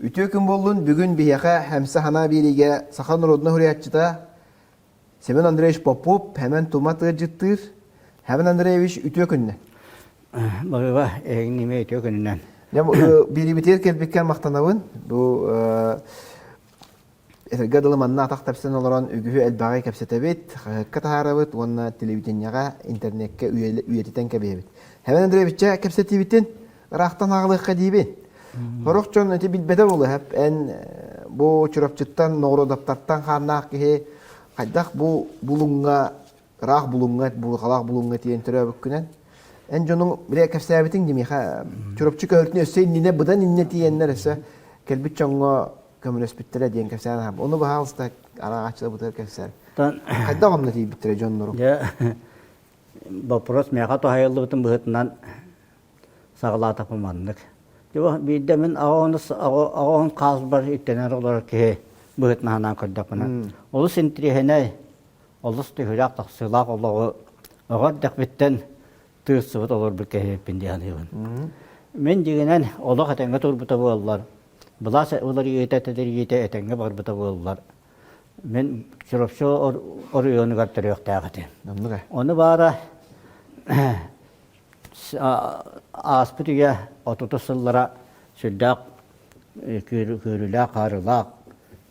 Үтүө күн буоллун, бүгүн биһиэхэ Хэмсэ Ханаа биэриигэ саха норуодунай суруйааччыта Семен Андреевич Попов Хэмэн Тумат ыалдьыттыыр. Хэмэн Андреевич, үтүө күннэ. Баҕыба, эһигин эмиэ үтүө күнүнэн. Дьэ, биэриибитигэр кэлбиккэр махтанабын. Бу Этэргэ дылы манна атах тэпсэн олорон үгүһү элбэҕи кэпсэтэбит, хаһыакка таһаарабыт уонна телевидениеҕэ, интернеккэ үйэтитэн кэбиһэбит. Хэмэн Андреевичча кэпсэтиибитин ыраахтан аҕалыахха диибин. Сорох дьон ити билбэтэ буолуо эн бу Чурапчыттан, Ноҕородоптартан хааннаах киһи хайдах бу Булуҥҥа, ыраах Булуҥҥа, Булҕалаах Булуҥҥа тиийэн төрөөбүккүнэн эн дьонуҥ бile кэпсээбитиҥ дии миэхэ Чурапчы көһөртүн өссө иннинэ быдан иннинэ тиийэннэр өссө кэлбит дьоҥҥо көмөлөспүттэрэ диэн кэпсээн аһам. Ону баһаалыста араҕааччыларбытыгар кэпсээн. Хайдах онно тиийбиттэрэ дьоннору? Дьэ, вопрос миэхэ туһайыллыбытын быһыытынан саҕалаатахпын маннык. Дьэ, биирдэ мин аҕа хаасбар иттэнэр олорор киһи быһыытынан санаан көрдөхпүнэ, олус интириэһинэй, олус түһүлээх тахсыылаах олоҕу оҕо эрдэхпиттэн тыырсыбыт олорбут киһибиппин дии саныыбын. Мин дьиҥинэн олох этэҥҥэ турбута буоллар, былаас уларыйыыта тэтэрийиитэ этэҥҥэ барбыта буоллар, мин Чурапчы оройуонугар төрүөхтээх этим. Ону баара ааспыт үйэ отутус сыллара сүрдээх күүрүүлээх, хаарылаах,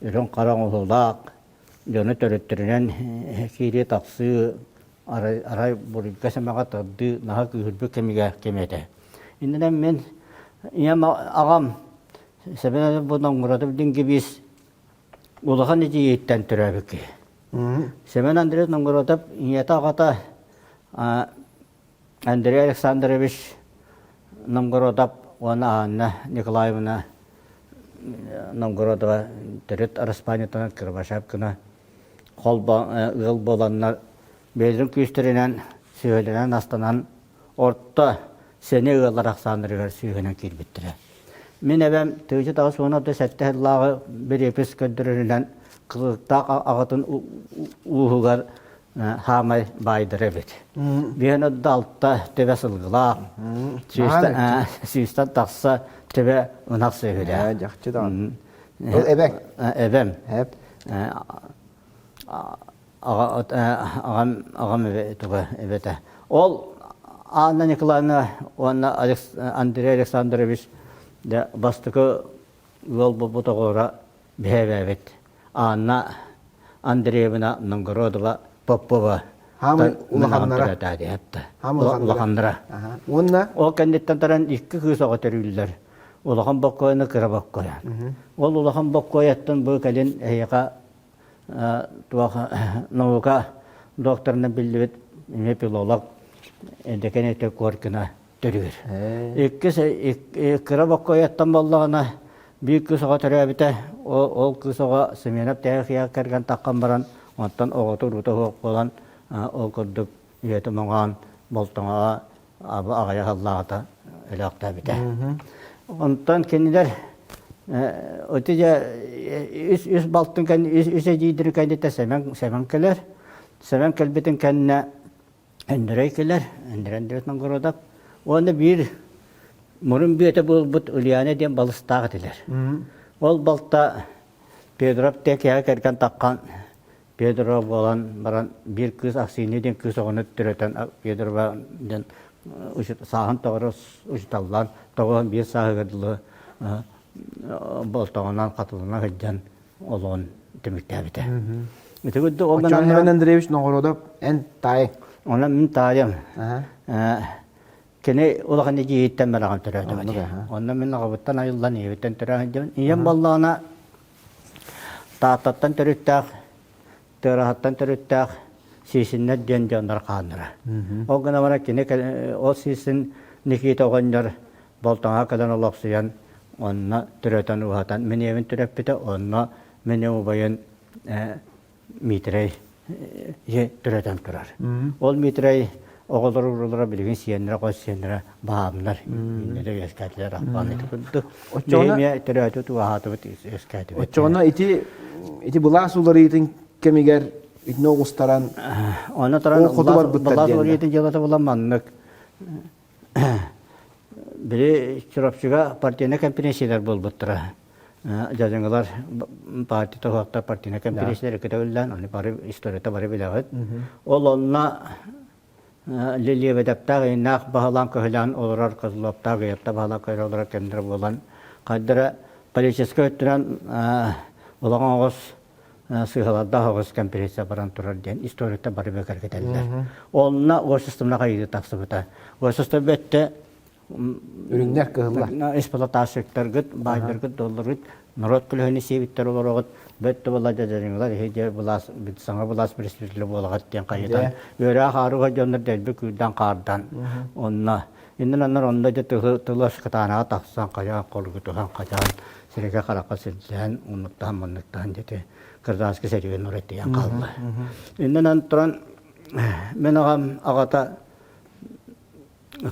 үрүҥ хара оҥоһуулаах, дьону төрүттэринэн киирии-тахсыы арай, арай буруйга-сэмэҕэ тардыы наһаа күүһүрбүт кэмигэр кэм этэ. Иннинэн мин ийэм аҕам Сэбэн бу Нонгуратов дингибиис улахан эдьиийиттэн төрөөбүт киһи. Семен Андреевич Нонгуратов ийэтэ аҕата Андрей Александрович Новгородов уонна Анна Николаевна Новгородова төрүт араспаанньатынан Кривошапкина холбо ыал буоланнар бэйэлэрин күүстэринэн сүөһүлэнэн астанан орто сэниэ ыаллар ахсааннарыгар сүүһүнэн киирбиттэрэ. Мин эбэм тыһыынча тоҕус уон алта сэттэ сыллааҕы бириэпис көрдөрөрүнэн кылыктаах аҕатын ууһугар хаамай баайдара эбит. Биһэн отда алта төбө сылгылаах, сүүстэн тахса төбө ынах сүөһүлээх. Дьахчы даҕаны. Ол эбэҥ? Эбэм. Аҕам аҕам туга эбэтэ. Ол Анна Николаевна уонна Андрей Александрович бастакы ыал буолбут оҕолоро биһээбээбит. Анна Андреевна Новгородова Попова Хаамай улаханнара. Улаханнара. Уонна ол кэнниттэн таран икки кыыс оҕо төрүүллэр. Улахан боккуойаны кыра боккуойа. Ол улахан боккуойаттан бу кэлин эһиэхэ туох наука докторынан биллибит эмиэ филолог Эдекене Коркина төрүүр. Иккис кыра боккуойаттан буоллаҕына биир кыыс оҕо төрөөбүтэ. Ол кыыс оҕо Семенов Тэһэ кэргэн таххан баран, онтон оҕото уруута суох буолан, ол курдук үйэтэ моҥоон Болтоҥоҕо аҕыйах сыллааҕыта өлөөхтөөбүтэ. Онтон кинилэр ити дьэ үс үс балтын кэнни үс үс эдьиийдэрин кэнниттэн Сэмэн Сэмэн кэлэр. Сэмэн кэлбитин кэннэ Өндөрөй кэлэр, Өндөрө Андреев Новгородов. Уонна биир мурун бүөтэ буолбут Ульяна диэн балыстаах этилэр. Ол балта Петров тиэкиһэ кэргэн таххан Петрова буолан баран биир кыыс Аксинья диэн кыыс оҕону төрөтөн Петрова диэн сааһын тоҕоро учуталлаан тоҕуһун биир сааһыгар дылы болтоҕунан хатылана сылдьан олоҕун түмүктээбитэ. Ити курдук ол гынан Иван Андреевич Ноҕородов эн таайыҥ. Онон мин таайым. Кини улахан эдьиийиттэн мэлэҕин төрөөтөҕө. Онно мин аҕабыттан айыллан ийэбиттэн төрөөн дьон. Ийэм боллоҕуна Тааттаттан төрүттээх, Тыараһаттан төрүттээх Сиисиннэр диэн дьоннор хааннара. Ол гынан баран кини ол Сиисин Никита оҕонньор Болтоҥоҕо кэлэн олохсуйан, онно төрөтөн уһатан мин ийэбин төрөппүтэ, онно мин убайын Митрей төрөтөн турар. Ол Митрей оҕолор урулара билигин сиэннэрэ, хос сиэннэрэ баһаамнар, үүннэрэ үөскээтилэр ахпаан ити курдук. Эмиэ төрөөтүт уһаатыбыт үөскээтибит. Оччоҕуна ити ити былаас уларыйыытын кэмигэр итини оҕустаран Онно туран былаас уларыйыытын дьыалата буолан маннык Били Чурапчыга партийнай конференциялар буолбуттара. Дьадьаҥылар партия тоһуохтар партийнай кэмпириэсийэлэр көтөҕүллэн, аны бары историята бары билэҕит. Ол онно Лилиэбэдэптээх ыйнаах баһылаан көһүлээн олорор Козловтаах Ыйатта баһылаан көһүлээн олорор кэмнэрэ буолан хайдара политическай өттүнэн улахан оҕус сыыһалардаах оҕус конференция баран турар диэн историята бары бигэргэтэллэр. Онно уопсастыбаннай хайыы тахсыбыта. Уопсастыба бөттө Үрүҥнэр кыһыллар. Эксплуатациктаргыт, баайдаргыт, долларгыт, норуот көлөһүнү сиэбиттэр олороҕут, бөт була дьадьаҥылар иһи былаас саҥа былаас представителэ буолаҕыт диэн хайытан үөрэх ааруга дьоннор дэлби күүрдэн хаардан онно иннин аннар онно дьэ тылы тылы кытаанаҕа тахсан хайаан холгутуһан хачаан сирэгэ харахха сирдээн оннуктаһан манныктаһан дьэти гражданский сэриигэ нур этийэн хаалла. Иннин туран мин аҕам аҕата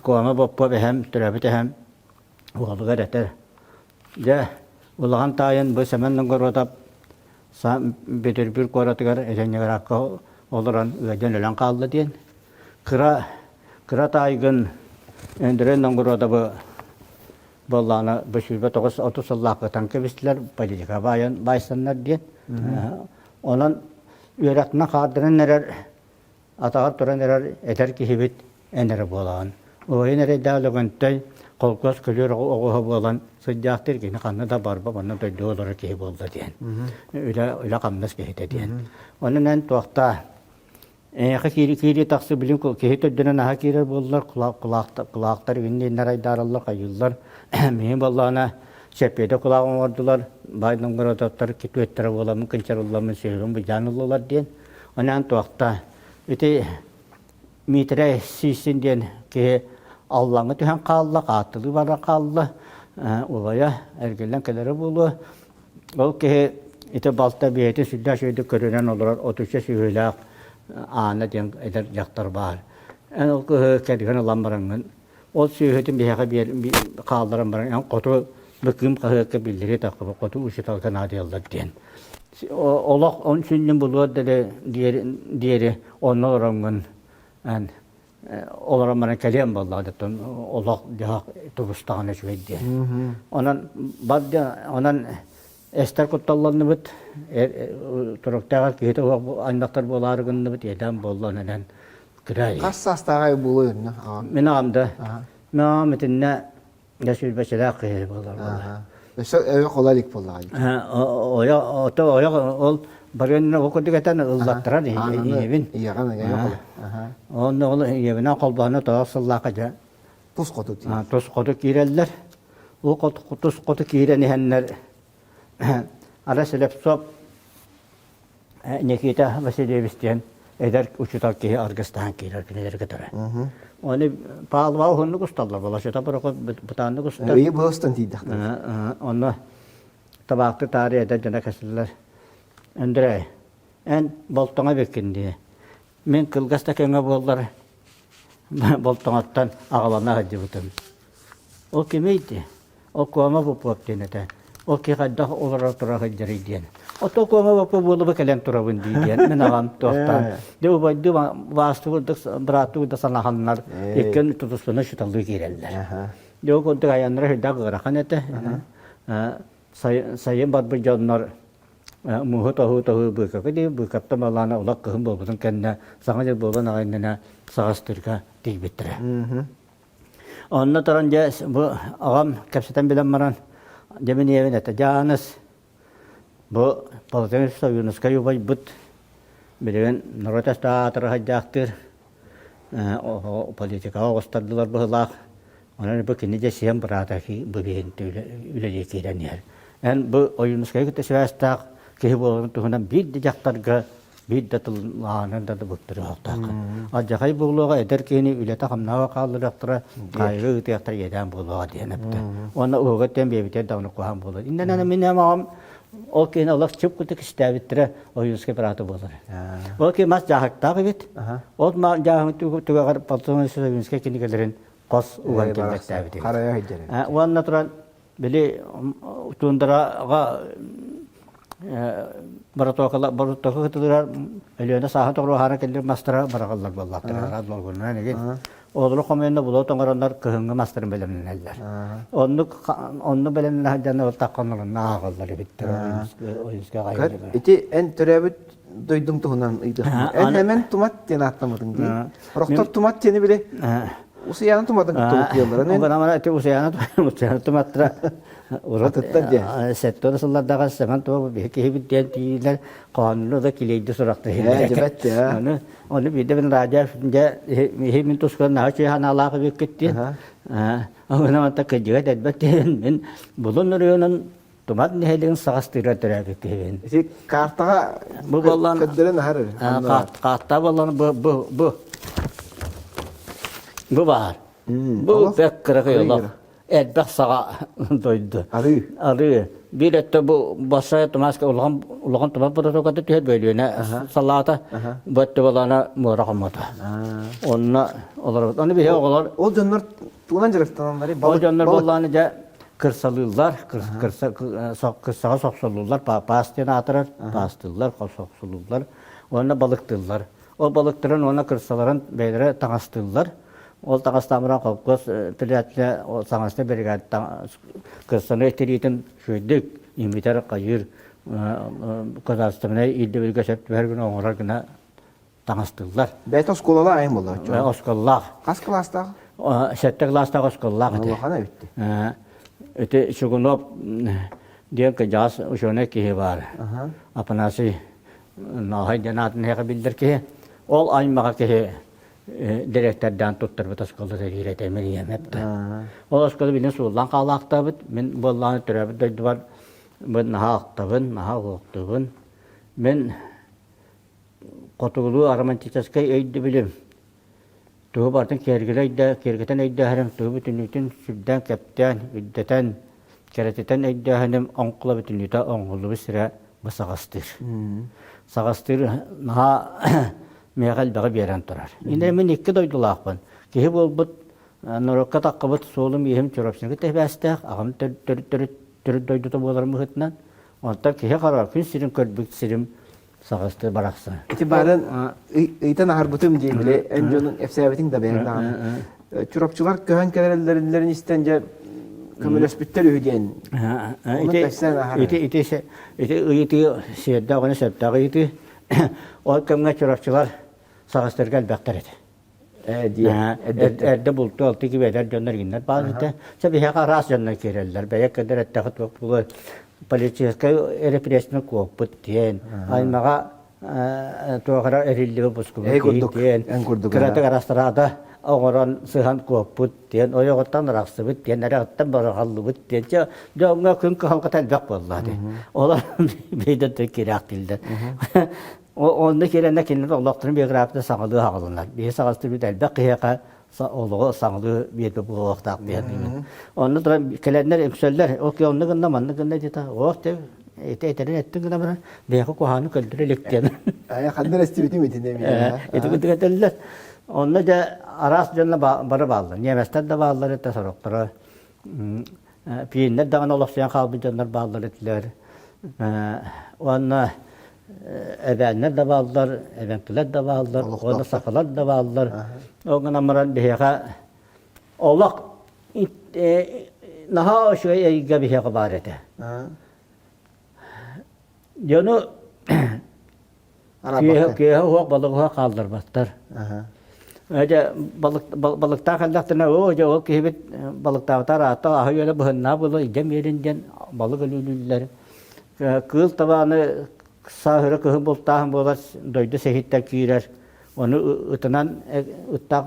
Куома Боппуоп эһэм, төрөөбүт эһэм уолугар этэр: «Дьэ, улахан таайын бу Сэмэн Новгородов Санкт-Петербург куоратыгар Ленинградка олорон ыалдьан өлөн хаалла» диэн. Кыра кыра таайгын Андрей Новгородовы буоллаҕына бу 29 сыллаах ытан кэбистилэр, политика баайан баайсаннар диэн. Онон үөрэхтэнэн хаардыран эрэр Атаҕар туран эрэр эдэр киһибит эн эрэ буолаҕын. Убайын эрэйдээх Лөгөнтөй холкуос көлүөр оҕуһа буолан сылдьаахтыыр кини ханна да барба манна дойдуга олорор киһи буолла диэн. Үлэ үлэ-хамнас киһитэ диэн. Онон эн туохтаа эйиэхэ киири киири тахсы билин киһи төрдүнэн аһа киирэр буоллар кулаахтар инниннэр айдаараллар хайыыллар миһин буоллаҕына Сэппиэтэ кулаах оҥордулар баай Новгородовтар китүөттэрэ буоламмын кынчарылламмын сүһүрүн быдьаан ыллылар диэн Онон туохта ити Миитэрэй Сиисин диэн киһи Аллаҥҥа түһэн хаалла, хааттылыы баран хаалла, убайа эргиллэн кэлэрэ буолуо. Ол киһи ити балта бэйэтин сүрдээх үчүгэйдик көрүнэн олорор отучча сүһүөлээх Аана диэн эдэр дьахтар баар. Эн ол кыһы кэргэн ылан бараҥҥын Ол сүөһүтүн биһиэхэ биэр хаалларан баран эн хоту быкыым хаһыакка биллэрии таххыба хоту учууталга наадыйаллар диэн. Олох он сүнньүн булуор диэри диэри онно олороҥҥун эн олорон баран кэлиэн буоллаҕа оттон олох дьаһах тубустаҕына үчүгэй диэн. Онон бар онон эстэр кутталланныбыт туруктааҕар киһитэ суох аймахтар буолаары гынныбыт иэдээн буолла онон Кытай. Хас саастааҕай буолуой онно аҕам? Мин аҕам да. Мин аҕам итиннэ да сүүрбэчэлээх киһи буолар буолла. Өссө өйө хола илик буоллаҕа. Ойо ото ойо ол барыанна ол курдук этэн ыллаттарар ийэбин. Ийэҕин өйө хола. Онно ол ийэбинэн холбооно тоҕус сыллаахха дьэ тус хоту тус хоту киирэллэр. Ол тус хоту киирэн иһэннэр ара Слепцов Никита Васильевич диэн эдэр учуутал киһи аргыстаан киирэр кинилэргэ кытары. Оны Павлова уһуннук усталлар, Волошета бытааннык устар. Ыйы быһа устан тиийдэхтэр. Онно табаахты таары эдэр дьоно кэсиллэр. Андрей, эн болтоҥо эбиккин дии. Мин кылгас да кэмҥэ буоллар болтоҥоттон аҕалана сылдьыбытым. Ол кимий дии? Ол Куома Попов диэн этэ. Ол киһи хайдах олорор тура сылдьарый диэн. Ото Куома Попов буолуба кэлэн турабын дии диэн мин аҕам туохтаан. Дьэ убайдыы баастыы курдук бырааттыы курдук санаһаннар иккиэн тутуспуна шуталыы киирэллэр. Дьэ ол курдук айаннара сүрдээх ыарахан этэ. Сайын барбыт дьоннор мууһу тоһуу-тоһуу быыкака дии быыкаптан балаана улах кыһын буолбутун кэннэ саҥа дьыл буолан аҕай иннинэ саҕастыырга тиийбиттэрэ. Онно туран дьэ бу аҕам кэпсэтэн билэн баран дьэ мин ийэбин этэ Дьааныс бу Владимир Саввиновскай убайбыт билигин норуот аатыра сылдьаахтыыр политикаҕа оҕустардылар быһыылаах онон бу кини дьэ сиэн быраата бу биһинти үлэлии киирэн иһэр эн бу Ойуунускайы кытта сибээстээх киһи буоларын туһунан биир да дьахтарга биир да тыллаанан да быктарыахтааххын. Алдьархай буолуоҕа эдэр киһини үлэтэ-хамнаһа хаалларыахтара, хаайыга ыытыахтара иэдээн буолуоҕа диэн эптэ. Уонна уһуга тэн биэбитэ даҕаны куһаҕан буолар. Иннэнэ мин аҕам ол киһини олох чып курдук истээбиттэрэ Ойуунскай быраата буолар. Ол киһи мас дьааһыктаах эбит. Ол дьааһык түгэҕэр Платон Ойуунскай кинигэлэрин хос уган киллэртээбит. Уонна туран били туундараҕа боротуокала боротуока кытылыгар Өлүөнэ сааһын тоҕуруохаара кэллир мастара бараҕаллар буоллахтара араас долгуннан игин. Олору хомуйанна булуот оҥороннор кыһыҥҥы мастарын бэлэмнэнэллэр. Оннук онну бэлэмнэнэ сылдьан ол тахханнарына ааҕаллар эбиттэр Ойуунскай хайалара. Ити эн төрөөбүт дойдуҥ туһунан ыйытыахпын. Эн Эмэн Тумат диэн ааттаммытыҥ дии. Рохтор Тумат диэни били Усуйаана Туматын кытта буккуйаллар. Оҕонамара ити Усуйаана Усуйаана Туматтара урут Атыттар диэн. Сеттон сыллардаҕа Семен Тумат биһи киһибит диэн тиийилэр хоһоонну да килиэйди сурахта Ээ, дьэбэт дии. Ону ону биирдэ мин радио дьэ иһи мин тускан наһаа үчүгэй санаалаах эбиккит диэн. Ону манта кырдьыга дэлбэт диэн мин Булун оройуонун Тумат нэһилиэгин саҕастыыра төрөөбүт киһибин. Ити картаҕа бу буоллан көрдөрөн аһар. Карта буоллан бу бу бу бу баар. Бу бэк кыракый олох элбэх саҕа дойду. Арыы. Арыы. Биир өттө бу Бассая Тумаска улахан улахан тумат протоката түһэр бөлүөнэ салаата. Бу өттө болана муора хоммото. Онно олоробут. Ону биһи оҕолор Ол дьоннор тугунан дьарыктаналлар? Ол дьоннор буоллааны дьэ кырсалыыллар, кырсаҕа сохсолууллар, паас диэн аатырар, паастыыллар, сохсолууллар уонна балыктыыллар. Ол балыктарын уонна кырсаларын бэйэлэрэ таҥастыыллар. Ол таҥастаан холкуос председателэ таҥасты бригада кырсаны тириитин үчүгэйдик имитэр, хайыыр, государственнай ирдэбилгэ сөп түбэһэр гына оҥорор гына таҥастыыллар. Бэйэтэ оскуолалаах айан буолла оччоҕо? Оскуолалаах. Хас кылаастаах? Сэттэ кылаастаах оскуолалаах этэ. Улахан эбитти. Ити Чугунов диэн кырдьаҕас учуонай киһи баар. Афанасий Ноохой диэн аатын эһиэхэ биллэр киһи. Ол аймаҕа киһи дириэктэрдээн туттарбыт оскуола тэрийэр этэ мин ийэм эптэ. Ол оскуола билин сууллан хаалаахтаабыт. Мин буоллаҕына төрөөбүт дойдубар бу наһаа ахтабын, наһаа уһуктубун. Мин Хотугулуу романтическай өйдөбүлүм тугу барытын киэргэтэн өйдөөһөрүм, тугу бүтүннүүтүн сүрдээн-кэптээн, үрдэтэн, кэрэтитэн өйдөөһүнүм оҥкула бүтүннүүтэ оҥоһуллубут сирэ бу Саҕастыыр. Саҕастыыр наһаа миэхэ элбэҕи биэрэн турар. Инньэ мин икки дойдулаахпын. Киһи буолбут норуокка таххыбыт суолум-ииһим Чурапчыга тэбээстээх, аҕам төрүт дойдута буоларым быһыытынан. Онтон киһи хара күн сирин көрбүт сирим Саҕасты барахсан. Ити баарын ыйтан аһарбытым дии били эн дьонуҥ эпсээбитиҥ да бэйэҥ даҕаны. Чурапчылар көһөн кэлэллэрин истэн дьэ көмөлөспүттэр үһү диэн. Ону кэпсээн аһар. Ити ити ити ыйытыы сиэрдээх уонна сөптөөх ыйытыы. Ол кэмҥэ чурапчылар саҕастарга элбэхтэр этэ. Эрдэ бултуу алты кибэдэр дьоннор иҥнэр баар этэ. Чэ биһиэхэ араас дьоннор киирэллэр. Бэйэ кэлэр эттэхэ туох буолуой политическай репрессияны куоппут диэн аймаҕа туох эрэ эриллибит бускубут диэн кыратык арастараада оҥорон сыһан куоппут диэн ойоҕуттан арахсыбыт диэн эрэҕиттэн барҕаллыбыт диэн чэ дьоҥҥо күн кыһалҕата элбэх буолла дии олор биирдэ киирээхтииллэр Онно киирэннэр кинилэр олохторун биографията саҥалыы аҕалынар. Биһи саҕастыыбыт элбэх киһиэхэ олоҕу саҥалыы биэрбит буолуохтаах диэн. Онно туран кэлэннэр үксэллэр, ол онно гынна, манна гынна диэтэ, оох те ити этэрин эттин гына баран, биһиэхэ куһаҕаны көлдөрө илик диэн. Айа ханна эстибитим итини эмиэ. Ити кытык этэллэр. Онно дьэ араас дьонно бары бааллар. Немецтэр да бааллар этэ сорохторо. Пииннэр даҕаны олохсуйан хаалбыт дьоннор бааллар этилэр. Уонна эбээннэр да бааллар, эбэҥкилэр да бааллар, уонна сахалар да бааллар. Ол гынан баран биһиэхэ олох наһаа үчүгэй эйгэ биһиэхэ баар этэ. Дьону Киэһэ уһуох балыгыһа хаалларбаттар. Дьэ балыктаах эллэхтэринэ оо дьэ ол киһибит балыктаабыта араатта аһы-үөлэ быһыннаа буолуо илдьэн биэрин диэн балык өлүүлүүллэр. Кыыл табааны сааһыра кыһын бултааһын буолар дойду сэһиттэн киирэр. Ону ытынан ыттаах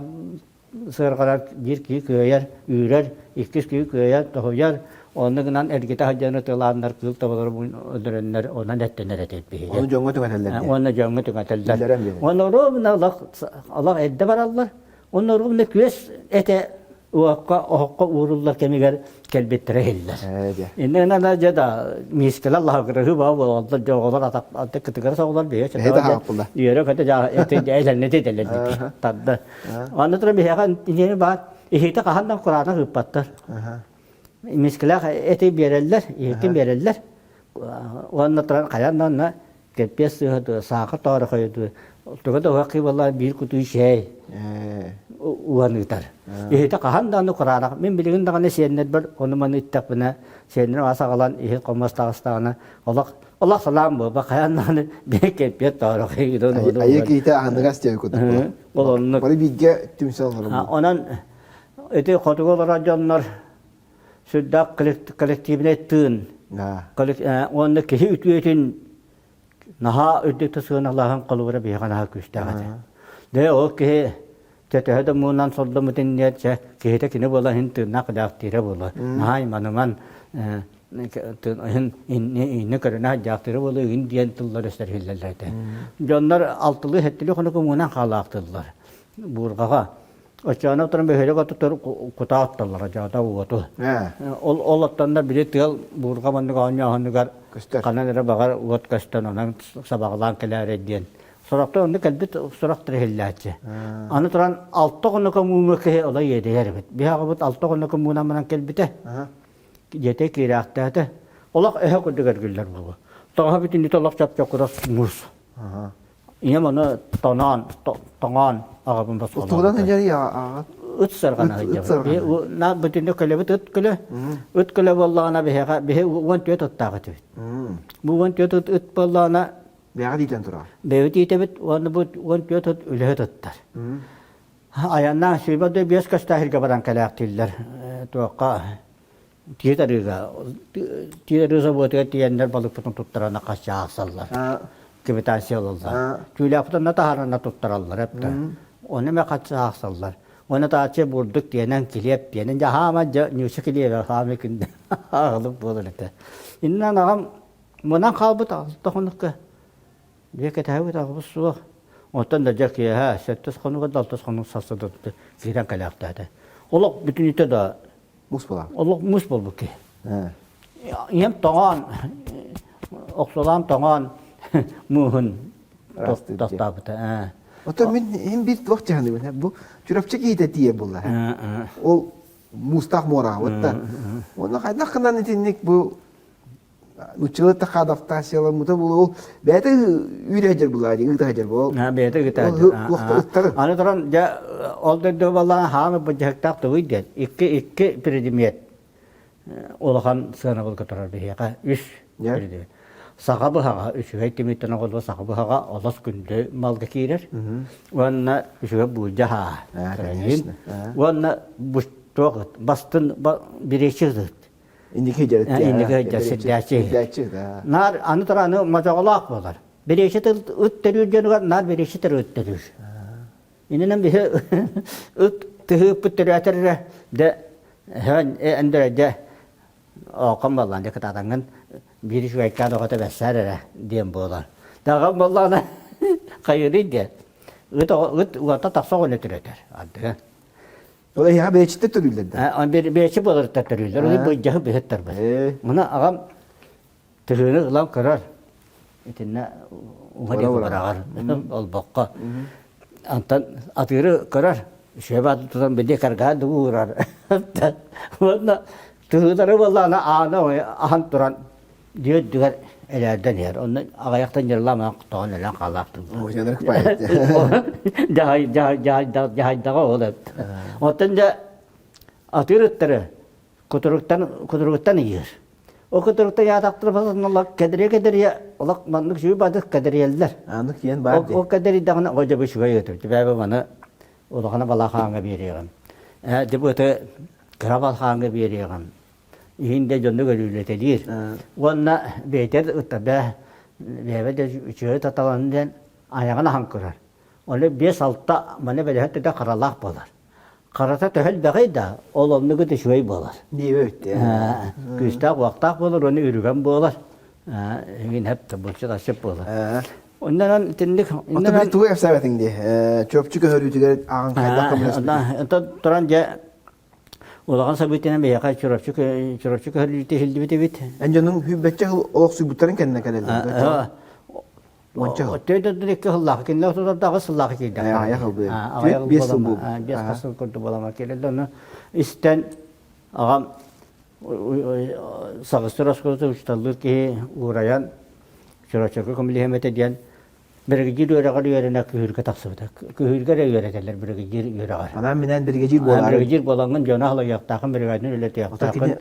сыарҕалар биир киһи кыайар, үүрэр, иккис киһи кыайар, тоһуйар, онно гынан эргитэ сылдьан ытылааннар кыыл табалары өлөрөннөр онон эттэнэр этэ биһиги. Ону дьоҥҥо түҥэтэллэр дии. Уонна дьоҥҥо түҥэтэллэр. Уонна ровно олох олох эрдэ бараллар. Уонна ровно күөс этэ уокка оһоххо ууруллар кэмигэр кэлбиттэрэ иһиллэр. Иннэ гынан дьэ да миискэлэр лаһыгырыһыы баа буолаллар дьэ оҕолор атах кытыгырас оҕолор бэйэ үөрэ көтө дьаа этэллэр этэллэр тарда. Аны туран биһиэхэ инньэ баар иһити хаһан да кураанах ыыппаттар. Мискилээх эти биэрэллэр, иһитин биэрэллэр. Уонна туран хайаан да онно кэлпиэс сыыһа дуо, саахар тоорохойо дуо, туга да уһах кыыбаллаан биир кутуу чэй. уган ыытар. Иһитэ хаһан даҕаны кураанах. Мин билигин даҕаны сиэннэрбэр ону-маны иттэхпинэ, сиэннэрим ас аҕалан иһит хомуос таҕыстаҕына, олох олох салаам буолба, хайаан даҕаны биир кэмпиэт тоорох Айыы киһитэ аһыныгас диэн курдук. Ол оннук. Бары бииргэ түмсэн олорор. Онон ити хотугу олорор дьоннор сүрдээх коллективнай тыын уонна киһи үтүөтүн наһаа үрдүк сыаналааһын холобура биһиэхэ наһаа күүстээх этэ. Дьэ ол киһи чэ төһө да муунан сордоммут инниэр чэ киһитэ кини буолан иһин тыыннаах дьаахтыыра буолуо. Наһаа айманыман иһин инни көрүнэ сылдьаахтыыра буолуо игин диэн тыллар өстөр иһиллэллэр этэ. Дьоннор алтылыы сэттилии хонук муунан хаалаахтыыллар буурҕаҕа. Оччоҕуна туран бөһүөлэк отутугар кутаа оттоллоро, дьоото уоту. Ол ол оттоннор били тыал буурҕа маннык оонньооһунугар ханан эрэ баҕар уот көстөн онон сабаҕалаан кэлээрэй диэн. Сорохтор онно кэлбит сурахтар иһиллээччи. Аны туран алта хонук мууҥа киһи оло иэдэйэр эбит. Биһи аҕабыт алта хонук муунан манан кэлбитэ. Дьиэтэ киирээхтээтэ. Олох өһө курдук эргиллэр буолуо. Тоҕо бүтүннүүтэ олох чоп-чокурас муус. Ийэм ону тоноон, тоҥоон аҕабын босхолообута. Тугунан сылдьарый аҕаҕыт? Ыт сарҕана сылдьабыт. На бүтүннүү көлөбүт ыт көлө. Ыт көлө буоллаҕына биһиэхэ биһи 14 ыттаах этибит. Бу 14 ыт ыт буоллаҕына Бэйэҕит иитэн турар. Бэйэбит иитэбит уонна бу 14 ыт үлэһит ыттар. Айаннаан сүүрбэ да биэс көстөөх сиргэ баран кэлээхтииллэр. Туохха Тиит арыыга Тиит арыы собуотугар тиийэннэр балыкпытын туттаран хас аахсаллар. Квитанция ылаллар. Түүлээхпитин онно таһааран туттараллар эптэ. Ону эмэ хас аахсаллар. Уонна тааччы бурдук тиэнэн, килиэп тиэнэн, дьэ хаама дьэ ньууча килиэбэ хаама күндэ аҕылык буолар этэ. Иннинэн аҕам мунан хаалбыт алта хонукка Дьэ кэтэһэбит аҕабыт суох. Оттон да дьэ киэһэ сэттис хонуга да алтыс хонук сарсыарда киирэн кэлээхтээтэ. Олох бүтүннүүтэ да Мус буолар. Олох мус буолбут киһи. Ийэм тоҥоон, охсулаан тоҥоон мууһун тохтообута. Оттон мин иһин биир туох дьаһаныбын бу Чурапчы киһитэ тиийэ буолла. Ол муустаах муораҕа да. Уонна хайдах гынан итинник бу нуччалыы адаптацияламмыта буолуо бэйэтэ үүрэ сылдьар буолаа дии ыыта сылдьар буол бэйэтэ ыыта сылдьар аны туран дьэ ол дойду буоллаҕына хаамы былдьаһыктаах тугуй диэн икки икки предмет улахан сыанабылга турар биһиэхэ үс предмет саха быһаҕа үчүгэй тимиртэн оҕолор саха быһаҕа олус күндү малга киирэр уонна үчүгэй буулдьа хаа уонна туох бастын бириэчи ыт Инники сылдьар Инники сылдьар сирдээччи. Наар аны туран аны модьоҕолоох буолар. Бириэчи ыт төрүүр дьонугар наар бириэчи ыт төрүүр. Иннинэн биһи ыт тыһы ыппыт төрөөтөр эрэ дэ эндөрө дэ ооком буоллаан дэ кытаатаҥҥын биир үчүгэйкээн оҕото бэссээр эрэ диэн буолар. Даҕам буоллаҕына хайыырый диэн ыт ыт уота тахса оҕону төрөтөр ардыгар. Ол эһиэхэ бэйэчиттэр төрүүллэр да? Бэйэчи буоларыттар төрүүллэр. Ол былдьаһы быһыттарбыт. Муна аҕам тыһыыны ылан көрөр. Итиннэ уҥа диэки быраҕар олбоххо. Антон атыыры көрөр. Үчүгэй тутан били каргаан дугу уурар. Уонна тыһыылары буоллаҕына аана аһан туран Дьиэ үрдүгэр элээрдэн иһэр. Онно аҕыйахтан дьарылаан тоҕон өлөн хаалаахтын. Дьаһайдаҕа ол эбит. Оттон дьэ атыыр ыттары кутуруктан кутуругуттан ыйыыр. Ол кутуруктан яатахтара олох кэдириэ кэдириэ олох маннык сүүр бадык кэдириэллэр. Аннык диэн баар Ол кэдэрийдэҕинэ о дьэ бу үчүгэй ыт. Бэбэ маны улахана балахааҥҥа биэриэҕим. Ээ дьэ бу ыты кыра балхааҥҥа биэриэҕим. иһин да дьону көрүүлэтэлиир. Уонна бэйэтэ ытта бээ бэйэбэ да үчүгэй таталан диэн айаҕын аһан көрөр. Ону биэс-алта маны бэлэһэ төтө харалаах буолар. Харата төһө элбэҕий да, ол оннук ыт үчүгэй буолар. Диэбэ үттэ. Күүстээх уохтаах буолар, уонна үрүгэн буолар. Эҥин хэп булчут асып буолар. Оннан итинник Оттон били тугу кэпсээбэтиҥ дии? Чуопчу көһөрүүтүгэр ааҕан хайдах көмөлөспүтүй? Онтон туран дьэ Улахан событиенан биһиэхэ Чурапчы Чурапчы көһөрүллүүтэ иһиллибит эбит. Эн дьонуҥ сүүрбэччэ сыл олохсуйбуттарын кэннэ кэлэллэр. Уонча сыл. Төйдөрдүн икки сыллаах, кинилэр отутарда аҕыс сыллаах киирдэхтэр. Аҕыйах сыл Аҕыйах Биэс сыл буолбут. Биэс сыл курдук буолама кэлэллэр. Ону истэн аҕам саҕыстыр оскуолата учууталлыыр киһи уурайан Чурапчыга көмөлөһүөм этэ диэн. Биригэдьиир үөрэҕэр үөрэнэ күһүүргэ тахсыбыта. Күһүүргэ эрэ үөрэтэллэр биригэдьиир үөрэҕэр. Анаан-минээн биригэдьиир буолаары. Биригэдьиир буолаҥҥын дьону халайыахтааххын, биригээдин үлэтиэхтааххын,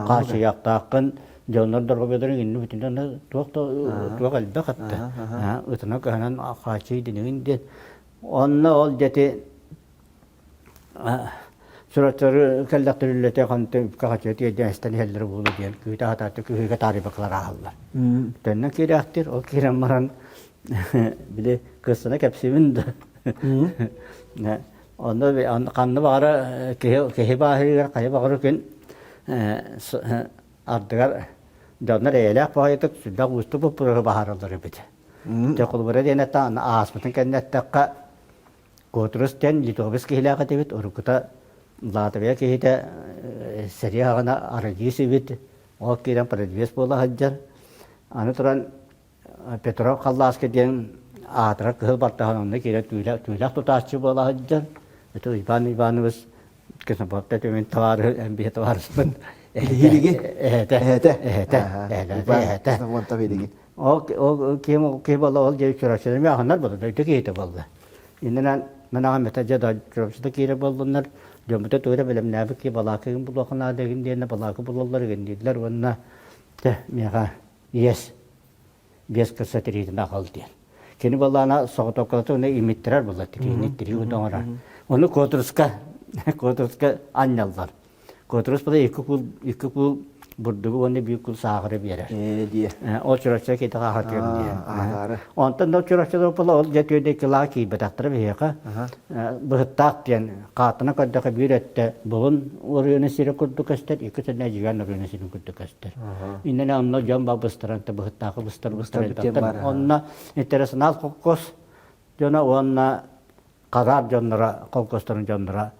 хааччыйыахтааххын, дьоннор доруобуйаларын инни бүтүннэн туох да туох элбэх этэ. Ытынан кыһанан хааччый динигин диэн. Онно ол дьэти Сураттары кэллэхтэр үллэтэ ханты үпкэ-хаччыга тиэрдэн эстэн иһэллэрэ буолуо диэн күүтэ сатааты күһүүгэ таарыйбаккалар ааһаллар. Төннөн киирээхтир, ол киирэн баран били кырсана кэпсибин да онно ханна баҕара киһи киһи бааһырыгар хайа баҕара күн ардыгар дьоннор эйэлээх баҕайытык сүрдээх уустук боппуруоһу баһаараллар эбит. Дьэ холобура диэн этэ ааспытын кэннэ эттэххэ Куотурус диэн литовец киһилээх этибит, уруккута Латвия киһитэ сэрии аҕана арыгыыс эбит, ол киирэн продвес буола сылдьар. Аны туран Петров Халлааска диэн аатырар кыһыл бартаһан онно киирэн түүлэх тутааччы буола сылдьар. Это Иван Иванович Космопорта түмэн табаарыһы эн биһи табаарыспын. Эһиги? Эһэтэ. Эһэтэ. Эһэтэ. Эһэтэ. Эһэтэ. Ол ол киһи киһи буолла ол дьэ Чурапчыны эмиэ аһынар буолла дойду киһитэ буолла. Иннинэн мин аҕам этэ дьэ Чурапчыта киирэ буоллуннар дьоммута тугу эрэ бэлэмнээбит киһи балаакка игин булуохха наада игин диэннэ балаакка булаллар игин дииллэр уонна дьэ миэхэ иэс биэс кырса тириитин аҕал диэн. Кини буоллаҕына соҕотуопкалата уонна имиттэрэр буолла тириини тирии оҥорор. Ону Куотуруска Куотуруска анньаллар. Куотурус була икки куул икки куул бурдугу уонна биир куул сааҕыры биэрэр. Ээ диэ. Ол Чурапчыга киирдэх аһатыам диэ. Аһатаары. Онтон да Чурапчыга була ол дьэ түөдэ кылаа киирбэтэхтэрэ биһиэхэ. Быһыттаах диэн хаатына көрдөхө биир өттө булун оройуона сирэ курдук көстөр, икки өттүнэн Эдьигээн оройуона сирин курдук көстөр. Иннинэ онно дьон быстаран быһыттаахы быстар быстар элбэхтэр. Онно интернационал холкуос дьоно уонна Казар дьонноро, холкуостарын дьонноро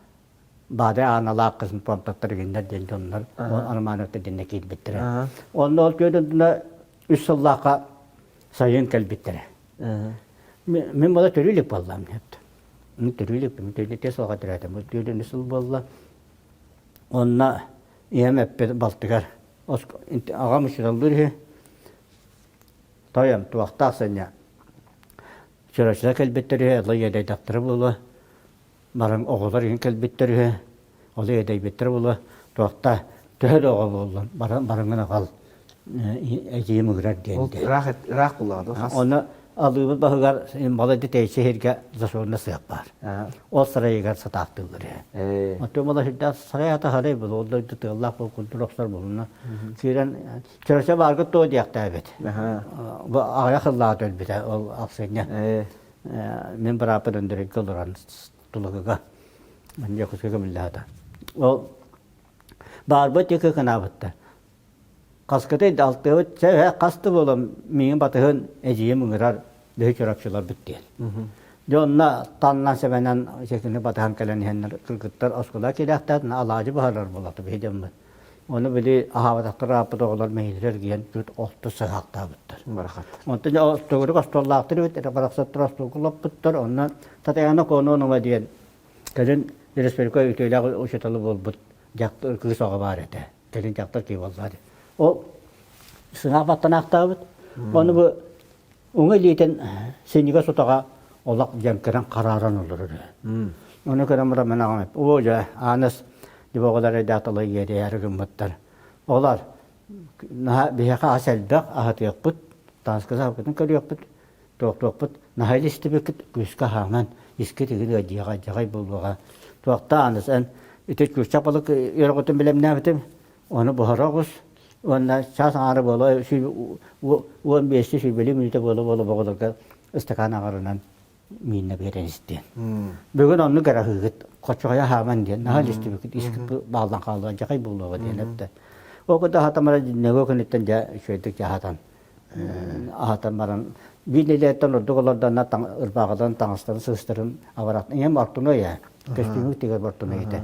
Баадай Ааналаах кысын помтаттар игиннэр диэн дьоннор Романовтар диэннэ киирбиттэрэ. Онно ол күөдүнэ үс сыллаахха сайын кэлбиттэрэ. Мин буола төрүү илик буоллам. Мин төрүү илик, мин төрүү тиэс сылга төрөөтүм. Төрүү сыл буолла. Онно ийэм эппит балтыгар аҕам учууталлыыр үһү. Тойон туохтаах сынньа. Чурапчыга кэлбиттэр үһү, ыла иэдэйдэхтэрэ буолуо. Баран оҕолор иһин кэлбиттэр үһү, ол иэдэйбиттэр буолуо, туохта төһө да оҕо буоллун, баран барыҥын аҕал эдьиийим ыҥырар диэн. Ол ыраах ыраах буоллаҕа дуо? Ону алыыбыт баһыгар балайда тэйиччи сиргэ засорно сыах баар. Ол сарайыгар сатаахтыыллар үһү. Оттон була сүрдээх сарай ата сарай буолуо, ол дойду тыаллаах буол курдук охсор буолуна. Киирэн Чөрөсө бааргыт туо диэхтээбит. Бу аҕыйах сыллааҕыта өлбүтэ ол ахсынньа. Мин бырааппын Өндөрөйгө олорон Тулугуга Дьокуускайга көмүллээтэ. Ол баарбыт диэки кынаабыттар. Хаскытай да алтыабыт чэ хас да буолан миигин батыһын эдьиийим ыҥырар биһи чурапчыларбыт диэн. Дьэ онно таннан сэмэнэн секини батыһан кэлэн иһэннэр кыргыттар оскуола киирээхтээт алаадьы баһарар буолата биһи дьоммут. Ону били аһаабатахтар ааппыт оҕолор мэһиилэр эргийэн түөрт олту сыһаахтаабыттар. Барахат. Онтон төгүрүк остуоллаахтар эбит, эрэ барахсаттар остуолга олоппуттар. Онно Татьяна Кононова диэн кэлин республика үтүөлээх учуутала буолбут дьахтар кыыс оҕо баар этэ. Кэлин дьахтар киһи буолла. Ол сыҥаах баттанаахтаабыт. Ону бу Уҥа илиитин синньигэс утаҕа олох дьэҥкирэн харааран олорор үһү. Ону көрөн баран мин аҕам оо дьэ, Ааныс дьэ оҕолор эйдээх иэдэйээри гыммыттар. Оҕолор наһаа биһиэхэ ас элбэх, аһатыахпыт, тааска саапкытын көрүөхпүт, туохтуохпут, наһаа илистибиккит, күүскэ аһааман, искит игин ыалдьыаҕа, дьаҕай буолуоҕа. Туохта Ааныс, эн ити күүстээх балык үөрэҕитин бэлэмнээбитим, Ону буһара оҕус уонна чаас аҥаара буола 15 сүүрбэлии мүнүүтэ буола-буола оҕолорго ыстакаан аҥарынан мииннэ биэрэн истиэн. Бүгүн оннук эрэ аһыыгыт, хочоҕойо аһааман диэн, наһаа илистибиккит, искит бааллан хаалыа, дьахай буолуоҕа диэн эттэ. Ол курдук аһатан баран нөҥүө күнүттэн дьэ үчүгэйдик дьэ аһатан аһатан баран биир нэдиэлэттэн ордук олордонно ырбааҕаларын таҥастарын сыыстарын абарат ийэм ортунуй ээ көстүүмүк тигэр бортунуй этэ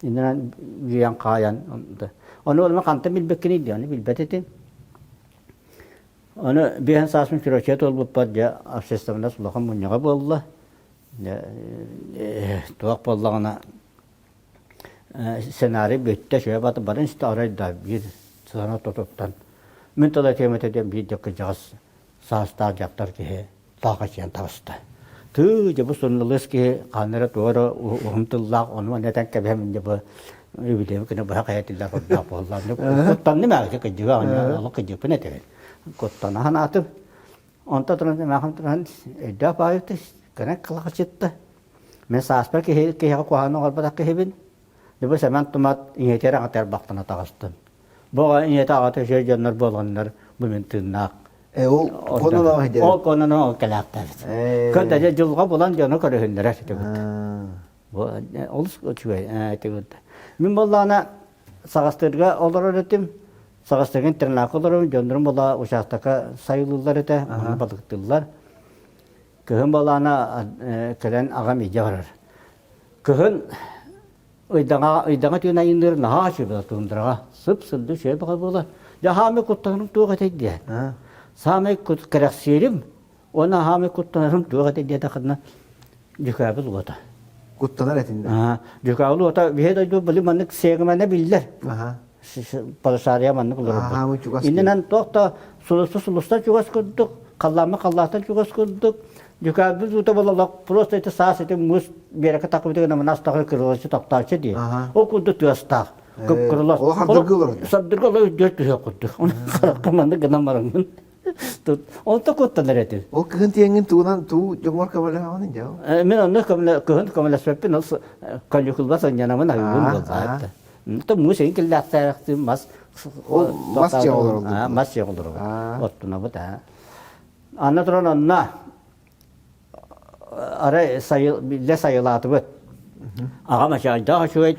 Иннинэн үүйэн хаайан ону ол хантан билбэккиний диэн ону билбэт этим. Ону биэһэн сааспын Чурапчыга туолбуппар дьэ общественность улахан мунньаҕа буолла. Туох буоллаҕына сценарий бүттэ, сүбэ баты барын истэ арай да биир сыана тутуттан мин тыл этиэм этэ диэн биир дьэ кырдьаҕас саастаах дьахтар киһи. Таахачыйан таҕыста. Тыы, дьэ бу суруналыыс киһи ханна эрэ туох эрэ уһун тыллаах ону-маны этэн кэбиһэмин дьэ бу үбүлүөйүм күнэ быһа хайа тиллэр курдаах буолла. Куттанным ээ, кырдьыга олох кырдьыкпын этэбин. Куттана санаатым. Онтон туран эмээхин туран өйдөөх баайыты көнө кылахачытта. Мен сааспар киһи киһиэхэ куһаҕаны оҥорботох киһибин. Дьэ бу Сэмэн Тумат ийэтигэр аҕатыгар бахтана таҕыстым. Бу оҕо ийэтэ аҕата үчүгэй дьоннор буоланнар бу мин тыыннаах Ол кононоо Ол кононоо кэлээхтээбит. Көн дьылҕа булан дьону көрүһүннэрэр этибит. Бу олус үчүгэй этибит. Мин буоллаҕына Саҕастыырга олорор этим. Саҕастыырга интернакка олоробун, дьоннорум буола учаастакка сайылыыллар этэ, ону балыктыыллар. Кыһын буоллаҕына кэлэн аҕам илдьэ барар. Кыһын ыйдаҥа ыйдаҥа түүн айынныыр наһаа үчүгэй тундраҕа сып-сырдык үчүгэй баҕа буолар. Дьэ хаамай куттанарым туох этэй диэн. Саамай кэрэхсиирим уонна хаамай куттанарым туох этэй диэтэххинэ дьүкээбил уота. Куттанар этин да. Дьүкээбил уота биһи дойду били маннык сиэгимэнэ биллэр. Полушария маннык олорорбут. Иннинэн туох да сулуста сулустан чугас курдук, халлаамма халлааттан чугас курдук, дьүкээбил уута буолаллар просто ити саас ити муус биэрэкэ такыбытыгар наманаас таҕы кырылаччы топтааччы дии. Ол курдук тыастаах. Кып-кырылас. Ол хардыргы олорор. Сардыргы олорор үрдүөр түһүөх курдук. Оны харахха маннык гынан бараҥмын. Онто куттанар этим. Ол кыһын тиэҥҥин тугунан туу дьоҥҥор көмөлөһөҕүн дьэ? Мин онно кыһын көмөлөспөппүн, ол каникулба сынньанамын аһыыбын буолбаат. То муус эҥин киллээхтээхтии мас Ол мас дьиэ олороллор. Мас дьиэ олоробут. Оттунабыт аа. Анна туран онно арай биллэ сайылаатыбыт. Аҕам ачаайдаах үчүгэй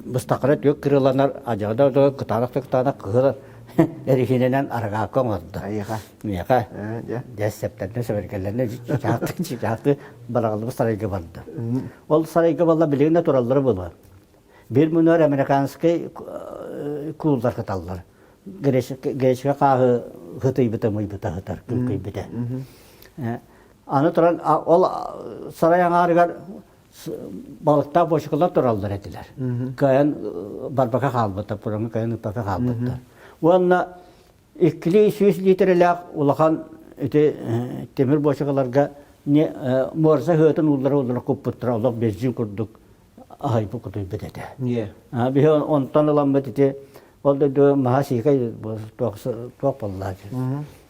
быстаххына түөк кырыыланар адьаҕа да кытаанах да кытаанах кыһыл эриһинэнэн арыгаакка оҥордо. Айыха. Миэхэ дьэ сэптэннэ сэбэргэллэннэ чичаахты чичаахты бараҕаллыбыт сарайга барда. Ол сарайга балла билигин да тураллара буолуо. Биир мунуор американскай кууллар кыталлар. Гречка хааһы хытыйбыта мыйбыта хытар күҥкүйбүтэ. Аны туран ол сарай аҥаарыгар балыктаах бочкалар тураллар этилэр. Кыайан барбака хаалбыттар, пураҥы кыайан ыппака хаалбыттар. Уонна иккилии сүүс литрэлээх улахан ити тимир бочкаларга муорса ыһыытын ууллара-ууллара куппуттара олох бензин курдук аһайбыт кутуйбут этэ. Биһи онтон ыламмыт ити ол дойду маһа сиикэй туох буоллаа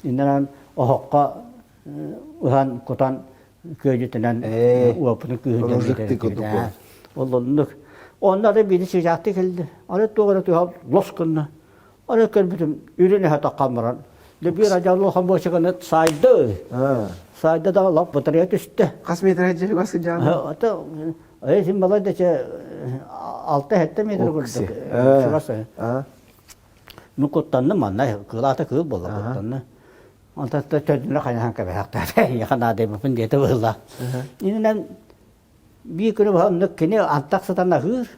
Иннинэн оһоххо ыһан кутан күөдьүтүнэн уоппутун күүһүнэн Ол оннук. Онно ары биир сыдьаахты кэлди. Ары туох эрэ туһал лос гынна. Аны көрбүтүм, үрүн эһэ таххан баран, биир адьаллы хомуочуканы саайды. Саайды да лап батарыйа түстэ. Хас метр чугас сылдьаҕын? Ата син балай да чэ 6-7 метр курдук чугас. Ну куттанным манна кыылаата кыыл буолла куттанна. Онтон төрдүнэ хайахан кэбэһэхтээте. Яха наадайбаппын диэтэ быһыылаах. Ининэн биир күнү баһа оннук кини антах сытан аһыыр.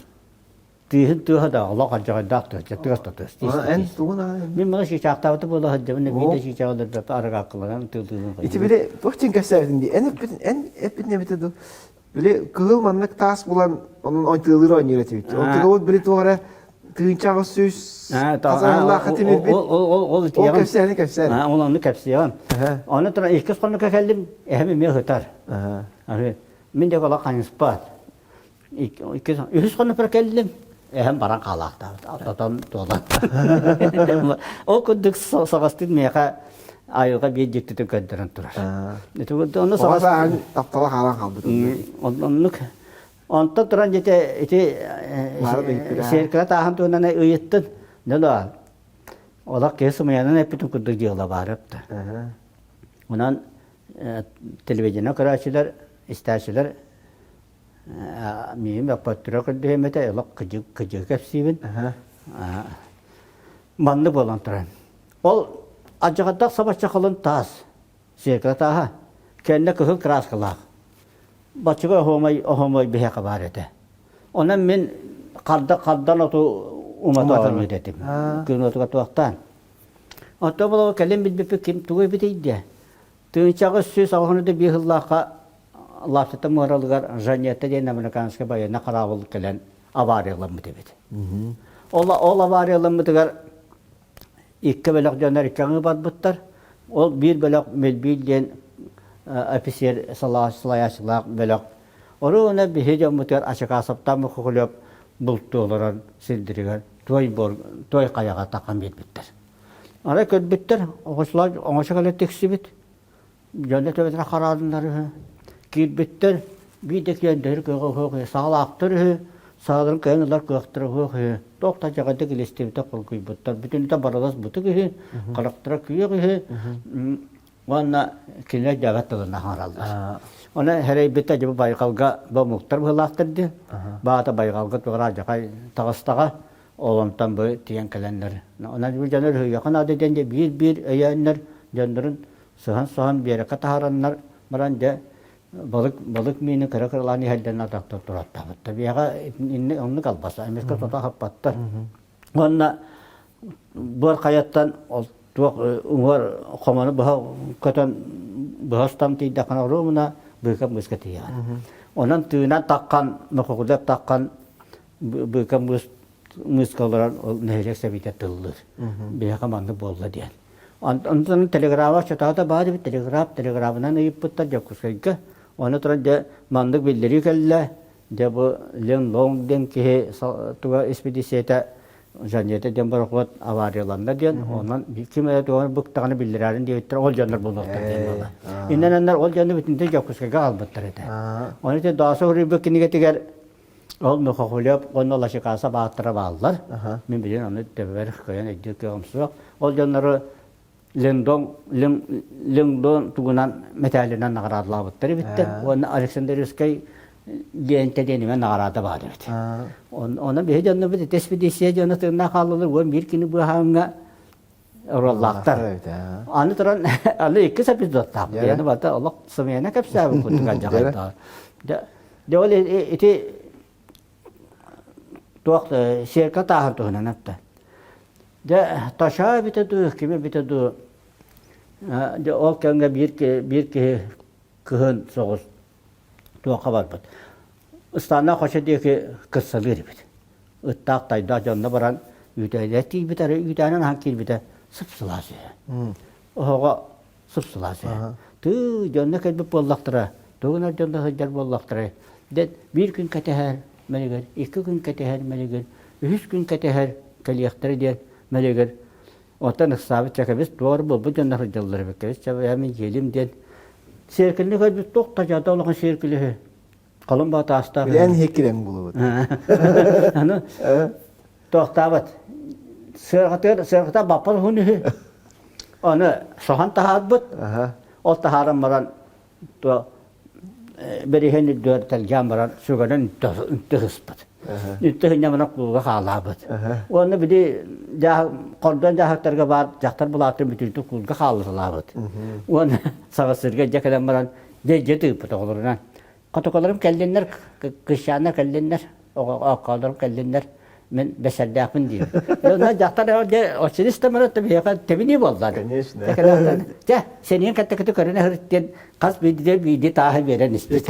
Тыаһын тыаһа да олох алдьархайдаах тыас, тыас да тыас. Эн тугун аҕай? Мин маны чыычаахтаабыта буола сылдьабын, биир да чыычааҕы өлөрбөппүн, арыгааккаланан тыылыыбын. Ити били туох дьин кэпсээбитин дии? Эн эппитин, эн эппитин эбитэ дуу? Били кыһыл маннык таас булан, онон тыалыыр оонньуур этибит. Ол тыгабыт били туох эрэ тыынча 800 хасаһылаах тимирбит. Ол Ол кэпсээни кэпсээн. Ол онну кэпсиэҕим. Ону туран иккис хонукка кэллим, эһэм эмиэ ыһытар. Мин де олох хайыспат. Үһүс хонукпар кэллим, эһэм баран хаалаахтаабыт, тотон туолан. Ол курдук саҕастыын миэхэ айылҕа биир дьиктитин көрдөрөн турар. Ону саҕас таптала хаалан хаалбыт. Оннук. Онтон туран дьэ ити сиэркилэ тааһын туһунан ыйыттын. Дьэ олох киһи сымыйанан эппитин курдук дьыала баар эбит. Онон телевидение көрөөччүлэр, истээччилэр Миигин баппаттыра көрдөһүөм этэ, олох кыдьык кыдьыгы кэпсиибин. Маннык буолан туран. Ол алдьархайдаах сабачча халын таас, зеркало тааһа, кэннэ кыһыл краскалаах. Баччыга оһуомай оһуомай биһиэхэ баар этэ. Онон мин харда хардан оту умата оонньуур этим. Күн отуга туохтаан. Оттон буолуо кэлин билбиппит ким тугу эбитий диэ. Тыынчаҕа 185 сыллаахха Лаптата муоралыгар Жанетта диэн американскай байыаннай хараабыл кэлэн аварияламмыт эбит. Ол, ол аварияламмытыгар икки бөлөх дьоннор икки аҥыы барбыттар. Ол биир бөлөх Мельбиль диэн офицер салайааччылаах бөлөх Оруобуна биһи дьоммутугар Ачыкаасаптаах Мухохлёв бултуу олорон сирдэригэр туой буор туой хайаҕа таххан биэрбиттэр. Арай көрбүттэр, оҕочулар оҥочо кэлэ тиксибит, дьоно төбөтүнэ хараадыннар үһү. Киирбиттэр, биир да киэндэһир кыаҕа суох үһү, саалаахтар үһү, сааларын кыайан ылар кыахтара суох үһү. Туох да дьаҕайдык илистибитэ холкуйбуттар. Бүтүнүтэ барылас бытык үһү, харахтара күөх үһү. Уонна кинилэр дьаабат тылынан хаҥараллар. Оны хэрэйбитэ дьэ бу байҕалга бу омуктар быһыылаахтар дии. Баата байҕалга туора дьахай таҕыстаҕа ол онтон бу тиийэн кэлэннэр. Онон бу дьоннор өйүөххэ наада диэн дьэ биир-биир өйөөннөр дьоннорун сыһан-соһон биэрэккэ таһаараннар баран дьэ балык балык миини кыра-кыралаан иһэллэрин атахтар тураттаабыттар. Биһиэхэ инник оннук албаса эмискэ тото хаппаттар. Уонна буор хайаттан ол туох уҥуор хомону быһа көтөн быһа устан тиийдэххинэ оруобуна быыка быыска тиийэҕин. Онон тыынан таххан, мохокудар таххан быыка мыыс мыыска олорон ол нэһилиэк сэбиитэ тыллыыр. Биһиэхэ маннык буолла диэн. Онтон телеграфа чотаата баар эбит, телеграф телеграфынан ыйыппыттар Дьокуускайга. Ону туран дьэ маннык биллэрии кэллэ. Дьэ бу Лен Лонг диэн киһи туга экспедициятэ Жанета диэн борохуот аварияланна диэн, онон ким эрэ тугу быктаҕына биллэрээрин диэбиттэр, ол дьоннор буолуохтар диэн буолла. Иннэнэннэр ол дьону бүтүнтэн Дьокуускайга аҕалбыттар этэ. Ону ити Дааса уруйбут кинигэтигэр ол Михохулев уонна Лашикаса бааттара бааллар. Мин билин ону төбөбөр кыайан өйдүүр кыаҕым суох. Ол дьоннору Линдон, Линдон тугунан мэтээлинэн наҕараадалаабыттар эбиттэр уонна Александрийскай лиэнтэ диэнимэн наҕараада баар эбит. Онон биһи дьоннорбут ити экспедиция дьоно тыыннаах хааллылар уон биир кини быыһааҥҥа оруоллаахтар. Аны туран аны иккис эпизодтаах. Диэни бата олох сымыйана кэпсээбит курдук алдьархайдаах. Дьэ ол ити туох сиэркэ тааһын туһунан эттэ. Дьэ, Таша эбитэ дуу, ким эбитэ дуу, дьэ ол кэмҥэ биир, биир киһи кыһын соҕус туохха барбыт. Ыстааннаах хочо диэки кырсалыыр эбит. Ыттаах тайдаах дьонно баран үүтээнигэр тиийбит, эрэ үүтээнин аһан киирбитэ сып-сылаас үһү. Оһоҕо сып-сылаас үһү. Тыы, дьонно кэлбит буоллахтара, тугунар дьонно сылдьар буоллахтара. Дэ биир күн кэтэһэр мэлигэр, икки күн кэтэһэр мэлигэр, үһүс күн кэтэһэр кэлиэхтэрэ диэн мэлигэр оттон ыксаабыт чэкэбис туор буолбут дьоннор сылдьаллар эбит кэбис чабайа мин дьиэлим диэн сиэркилини көрбүт туох да дьада улахан сиэркилиһи Халын баа таастаах. Билэн иһиккирэн булубут. Аны туохтаабат. Сыарҕатыгар сыарҕата баппар уһун үһү. Аны соһон таһаарбыт. Ол таһааран баран туо бэриһэн үрдүгэр тэлгээн баран сүгэнэн үнтү сыспыт. Үнтү сынньан баран куулга хаалаабыт. Уонна били хордон дьааһыктарга баар дьахтар булаатын бүтүнтү куулга хааллаталаабыт. Уонна саҕасырга дьэ кэлэн баран дьэ дьэ тыыппыт оҕолорунан. Хотоколорум кэллиннэр, кыысчааннар кэллиннэр, оҕо кэллиннэр, мин бэсэрдээхпин диир. Онно дьахтар дьэ оччилиста мара биһиэхэ тэбинии буолла. Конечно. Дьэ, сэниэн кэттэ көрүнэ сырыт диэн хас биирдии биирдии тааһы биэрэн испит.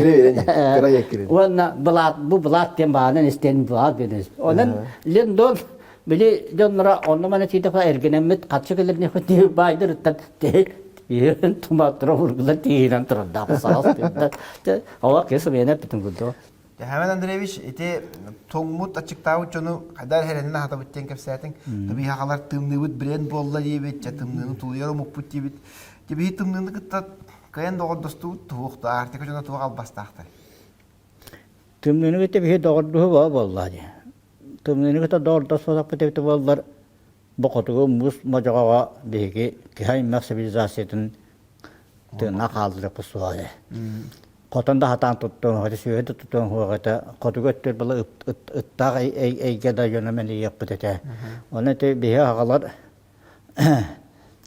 Уонна былаат бу былаат диэн баанан истэн былаат биэрэн испит. Онон Линдон били дьонноро онно мана тиидэхэ эргинэммит хаччы кэлэрнихпит баайдарыттан Иһин туматтыра ургулар тииһинэн турардаах саас Ала киһи сымыйаны эппитин курдук. Хэмэн Андреевич, ити тоҥмут, аччыктаабыт дьону хайдах эрэнэн аһатабыт диэн кэпсээтиҥ. Табии хаалар тымныыбыт бренд буолла диэбит, чэ тымныыны тулуйар омукпут диэбит. Тибиһи тымныыны кытта кыайан доҕордостубут туһуохту, Арктика дьоно туох албастаахтар? Тымныыны кытта биһи доҕордуһу баа буолла дии. Тымныыны кытта доҕордоспотохпут эбитэ буоллар, Бу хотугу муус модьоҕоҕо биһиги киһи аймах цивилизациятын тыына хаалларыахпыт суоҕа этэ. Хотон да сатаан туттуон этэ, сүөһү да тутуон суох этэ. Хотугу өттүгэр была ыттаах эйгэ да дьоно мэлийиэхпит этэ. Онон ити биһи аҕалар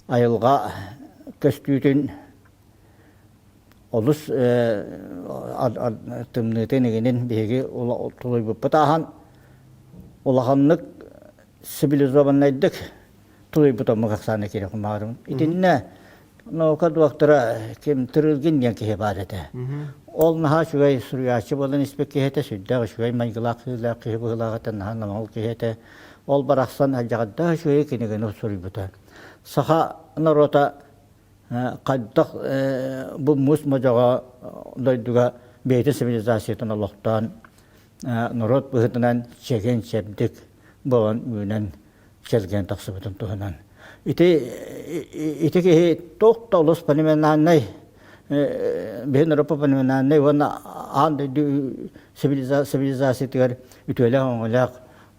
айылҕа көстүүтүн олус тымныытын игинин биһиги тулуйбуппут ааһан улаханнык цивилизованнайдык тулуйбут омук ахсаана киирэ кумаарым. Итиннэ наука доктора ким Тырылгин диэн киһи баар этэ. Ол наһаа үчүгэй суруйааччы буолан испит киһи этэ, сүрдээх үчүгэй майгылаах киһилээх киһи быһыылаах этэ, наһаа намаҕыл киһи этэ. Ол барахсан алдьархайдаах үчүгэй кинигэни суруйбута. Саха норуота. хайдах бу муус модьоҕо дойдуга бэйэтин цивилизациятын олохтоон норуот быһыытынан чэгиэн-чэбдик буолан үүнэн чэлгийэн тахсыбытын туһунан. Ити ити киһи туох да олус племенальнай биһи норуоппа племенальнай уонна аан дойду цивилизациятыгар үтүөлээх-өҥөлөөх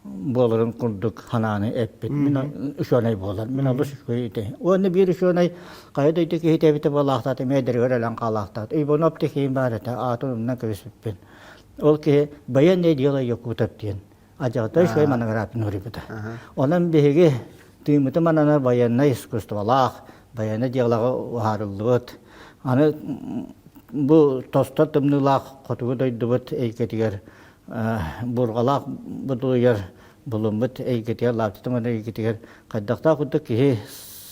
буоларын курдук ханааны эппит. Мин учуонай буолар. Мин олус үчүгэй ити. Уонна биир учуонай хайа дойду киһитэ эбитэ буолаахтаат, эмиэ эдэригэр өлөн хаалаахтаат. Иванов тихиин баар этэ, аатын умнан кэбиспиппин. Ол киһи «Военное дело якутов» диэн адьаҕатай үчүгэй монографияны суруйбута. Онон биһиги тыыммытын манана военнай искусстволаах, военное делоҕа уһаарыллыбыт. Аны бу тостор тымныылаах хотугу дойдубут эйгэтигэр бурҕалаах будулуйар булуммут эйгэтигэр, лаптытын эйгэтигэр хайдахтаах курдук киһи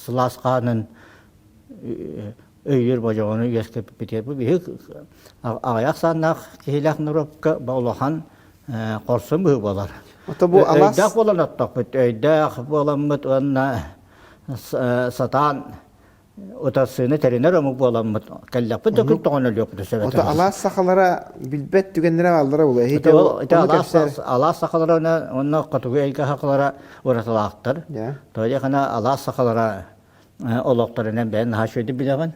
сылаас хаанын өйүүр бодьоҕону үөскэппитигэр бу биһи аҕыйах сааннаах киһилээх норуокка улахан хорсун быһыы буолар. Ото бу алаас Өйдөөх буолан оттохпут, өйдөөх буоламмыт уонна сатаан утарсыыны тэринэр омук буоламмыт кэллэхпит да күн тоҕон өлүөхпүт сөп Ото алаас сахалара билбэт түгэннэрэ бааллара буолуо. Ити алаас алаас сахалара уонна хотугу эйгэ сахалара уратылаахтар. Тоҕо алаас сахалара олохторунан бэйэн наһаа үчүгэйдик билэҕин.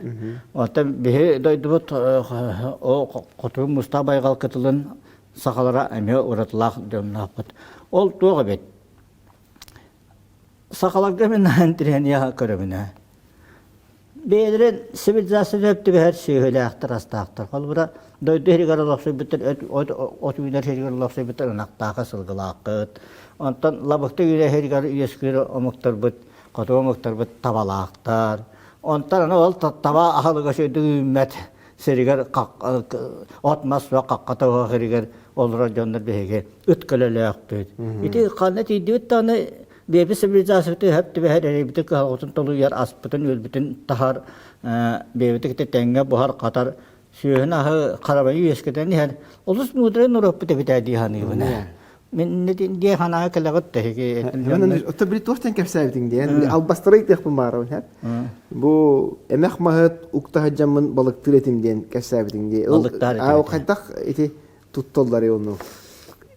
Оттон биһи дойдубут хотугу мустаах байҕал кытылын сахалара эмиэ уратылаах дьонноохпут. Ол туох эбит? Сахаларга мин интириэһиниэ көрөбүн ээ. Бэйэлэрин цивилизацияны түбэһэр сүөһүлээхтэр, астаахтар. Холобура, дойду иһигэр олохсуйбуттар, от үүнэр сиригэр олохсуйбуттар ынахтаахы, сылгылааххыт. Онтон лабыкта үүнэр сиригэр үөскүүр омуктарбыт хотугу омуктарбыт табалаахтар. Онтон аны ол таба аһылыга сүрдүк үүммэт сиригэр от-мас суох хахха туһах сиригэр олорор дьоннор биһиги ыт көлөлөөхпүт. Ити ханна тиийдибит даҕаны бэйэбит цивилизациябытын сөп түбэһэр эрэйбитин кыһалҕабытын толуйар аспытын-үөлбүтүн таһар бэйэбитин кытта тэҥҥэ буһар-хатар сүөһүн аһы харабайы үөскэтэн иһэр олус муударай норуоппут эбит ээ дии саныыбын ээ. Мин дии санаа кэлэҕит да эһиги Оттон били туохтан кэпсээбитиҥ диэн албастары ыйтыахпын баарабын һэ. Бу эмэх маһыт укта сылдьаммын балыктыыр этим диэн кэпсээбитиҥ дии. Балыктаар этим. Хайдах ити тутталлар ону?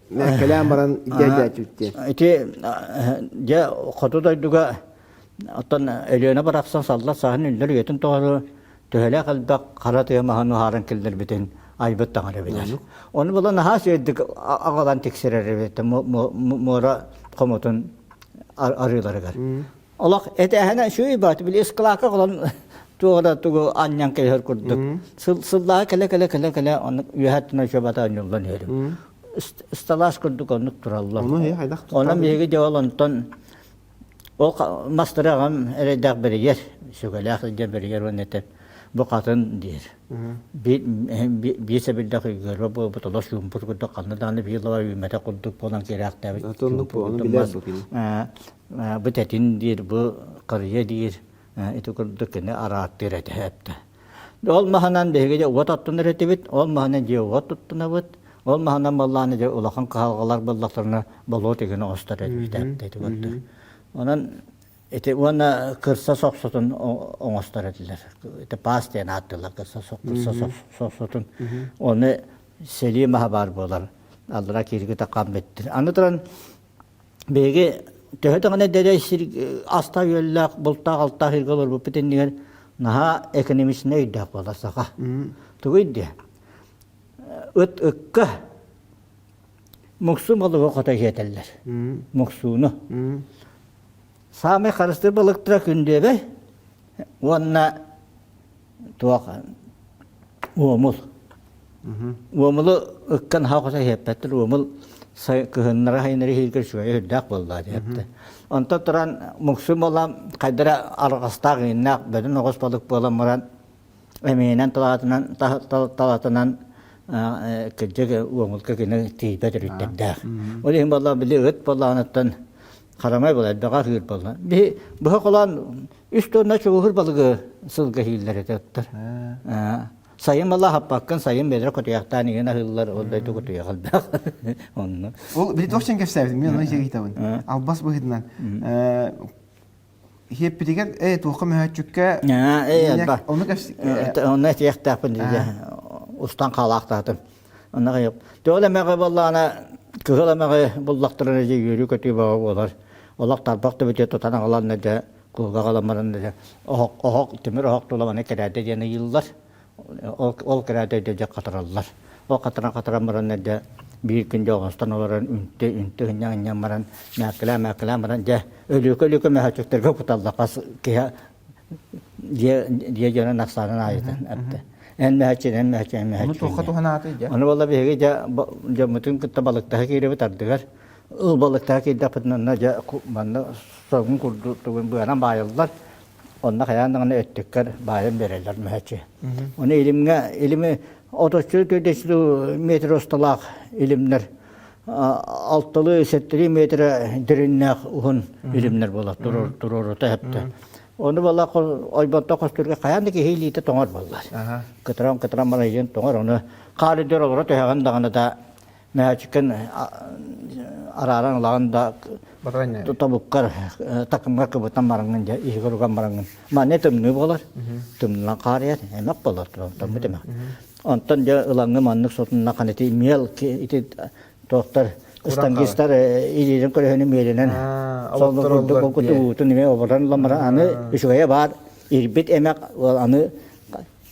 Кэлээн баран дьээдьээччүт диэн. Ити дьэ хоту дойдуга оттон Өлүөнэ барахсан саллар саһын үллэр үйэтин тухары төһөлөөх элбэх хара тыа маһын уһааран киллэрбитин айбыт таҥара билэр. Ону була наһаа үчүгэйдик аҕалан тиксэрэр эбит муора хомутун арыыларыгар. Олох этээһинэ үчүгэй баат били ыскылаакка холон туох тугу анньан кэбиһэр курдук. Сыллааҕы кэлэ кэлэ кэлэ кэлэ оннук үөһэ өттүнэн үчүгэй бата анньыллан иһэрим. Ысталаас курдук оннук тураллар. Онон биһиги дьэ ол онтон Ол мастары аҕам эрэйдээх бэрийэр, сүгэлээх сылдьан бэрийэр уонна этэр, бу хатын диир. Биир сэбирдэх ыгыарба буолбут олох чуумпут курдук ханна даҕаны биир лаба үүммэтэх курдук буолан киирээхтээбит бу тэтин диир, бу харыйа диир, ити курдук кини арааттыыр этэ эптэ. Ол маһынан биһиги дьэ уот оттунар этибит, ол маһынан дьиэ уот туттунабыт, ол маһынан буоллаҕына дьэ улахан кыһалҕалар буоллахтарына болуот игин оҥостор этибит эбит ити курдук. Онон ити уонна кырса сохсотун оҥостор этилэр. Ити паас диэн ааттыыллар кырса кырса сохсотун. Оны сэлии маһа баар буолар. Аллара кииргитэ хам бүттүр. Аны туран Биһиги төһө даҕаны дэлэй сир астаах-үөллээх, бултаах-алтаах сиргэ олорбуппут иннигэр наһаа экономичнай өйдөөх буолар саха. Тугуй диэ? Ыт ыкка муксу балыгы хото сиэтэллэр. Муксууну. Саамай харыстыыр балыктара күндүөбэй уонна туох уомул. Уомулу ыккан наһаа хото иһэппэттэр. Уомул кыһыннара сайыннары иһииргэ үчүгэй үрдээх буолла диэптэ. Онтон туран муксун буолан хайдара арҕастаах ииннээх бөдөн оҕус балык буолан баран эмиэнэн талаатынан талатынан кырдьык уомулга кини тиийбэт өрүттэрдээх. Ол иһин буолла били ыт буоллаҕыттан харамай буолар элбэҕэ аһыыр буолла. Биһи быһа холоон үс тонна чугуһур балыгы сылга иһииллэр этэ ыттар. Сайын бала хаппаккын, сайын бэдэрэ кутуйахтаан иҥин аһыыллар, ол дойду кутуйах элбэх. Онно. Ол били туох сен кэпсээбитим, мен оны сиэхитабын. Албас быһыытынан. Иһиэппитигэр ээ туохха мөһөөччүккэ ону Онно этиэхтээхпин устан хаалаахтаатым. Онно Төөл эмэҕи буоллаҕына кыһыл эмэҕи буллахтарына дьэ үөрүү-көтүү бөҕө буолар. Олох тарбах төбөтүгэр тутан аҕалан дьэ кулга аҕалан баран дьэ оһох оһох тимир оһох тула маны кэрээдэ диэн ыйыыллар. Ол ол кэрээдэ дьэ хатараллар. Ол хатаран-хатаран баран дьэ биир күн дьэ оҥостон олорон үнтү үнтү ынньан-ынньан баран мээккэлээн-мээккэлээн баран дьэ өлүөкэ-өлүөкэ мөһөөччүктэргэ куталлар хас киһи дьиэ дьиэ дьонун ахсаанын аайытын эптэ. Эн мөһөөччүн, эн мөһөөччүн, эн Ону мөһөөччүн туохха диэн. туһанаатый дьэ? Ону буолла биһиги дьэ дьоммутун кытта балыктаһа киирэбит ардыгар. Ыл балыктаһа киирдэхпитинэ онно дьэ манна соҕун курдук тугун быанан баайыллар. Онно хайаан даҕаны өттүккэр баайан биэрэллэр мөһөөччү. Ону илимҥэ илими отуччу төрдөччү метр усталаах илимнэр алталыы сэттэлии метрэ дириннээх уһун илимнэр буолар туруорута эптэ. Ону буолла ойботто хостурга хайаан да киһи илиитэ тоҥор буоллар. Кытаран кытаран баран тоҥор ону хаар үрдүгэр олоро түһэҕин даҕаны да мөһөөччүккүн арааран ылаҕын да тобуккар такымҥа кыбытан бараҥҥын дьэ иһигэр уган бараҥҥын манна тымныы буолар тымнынан хаарыйар эмэх буолар тоҥмут эмэх онтон дьэ ылаҥҥы маннык сотунна ити миэл ити туохтар штангистар илиилэрин көлөһүнү миэлинэн солбу курдук ол курдук уутун эмиэ оборон ылан баран аны үчүгэйэ баар ирбит эмэх аны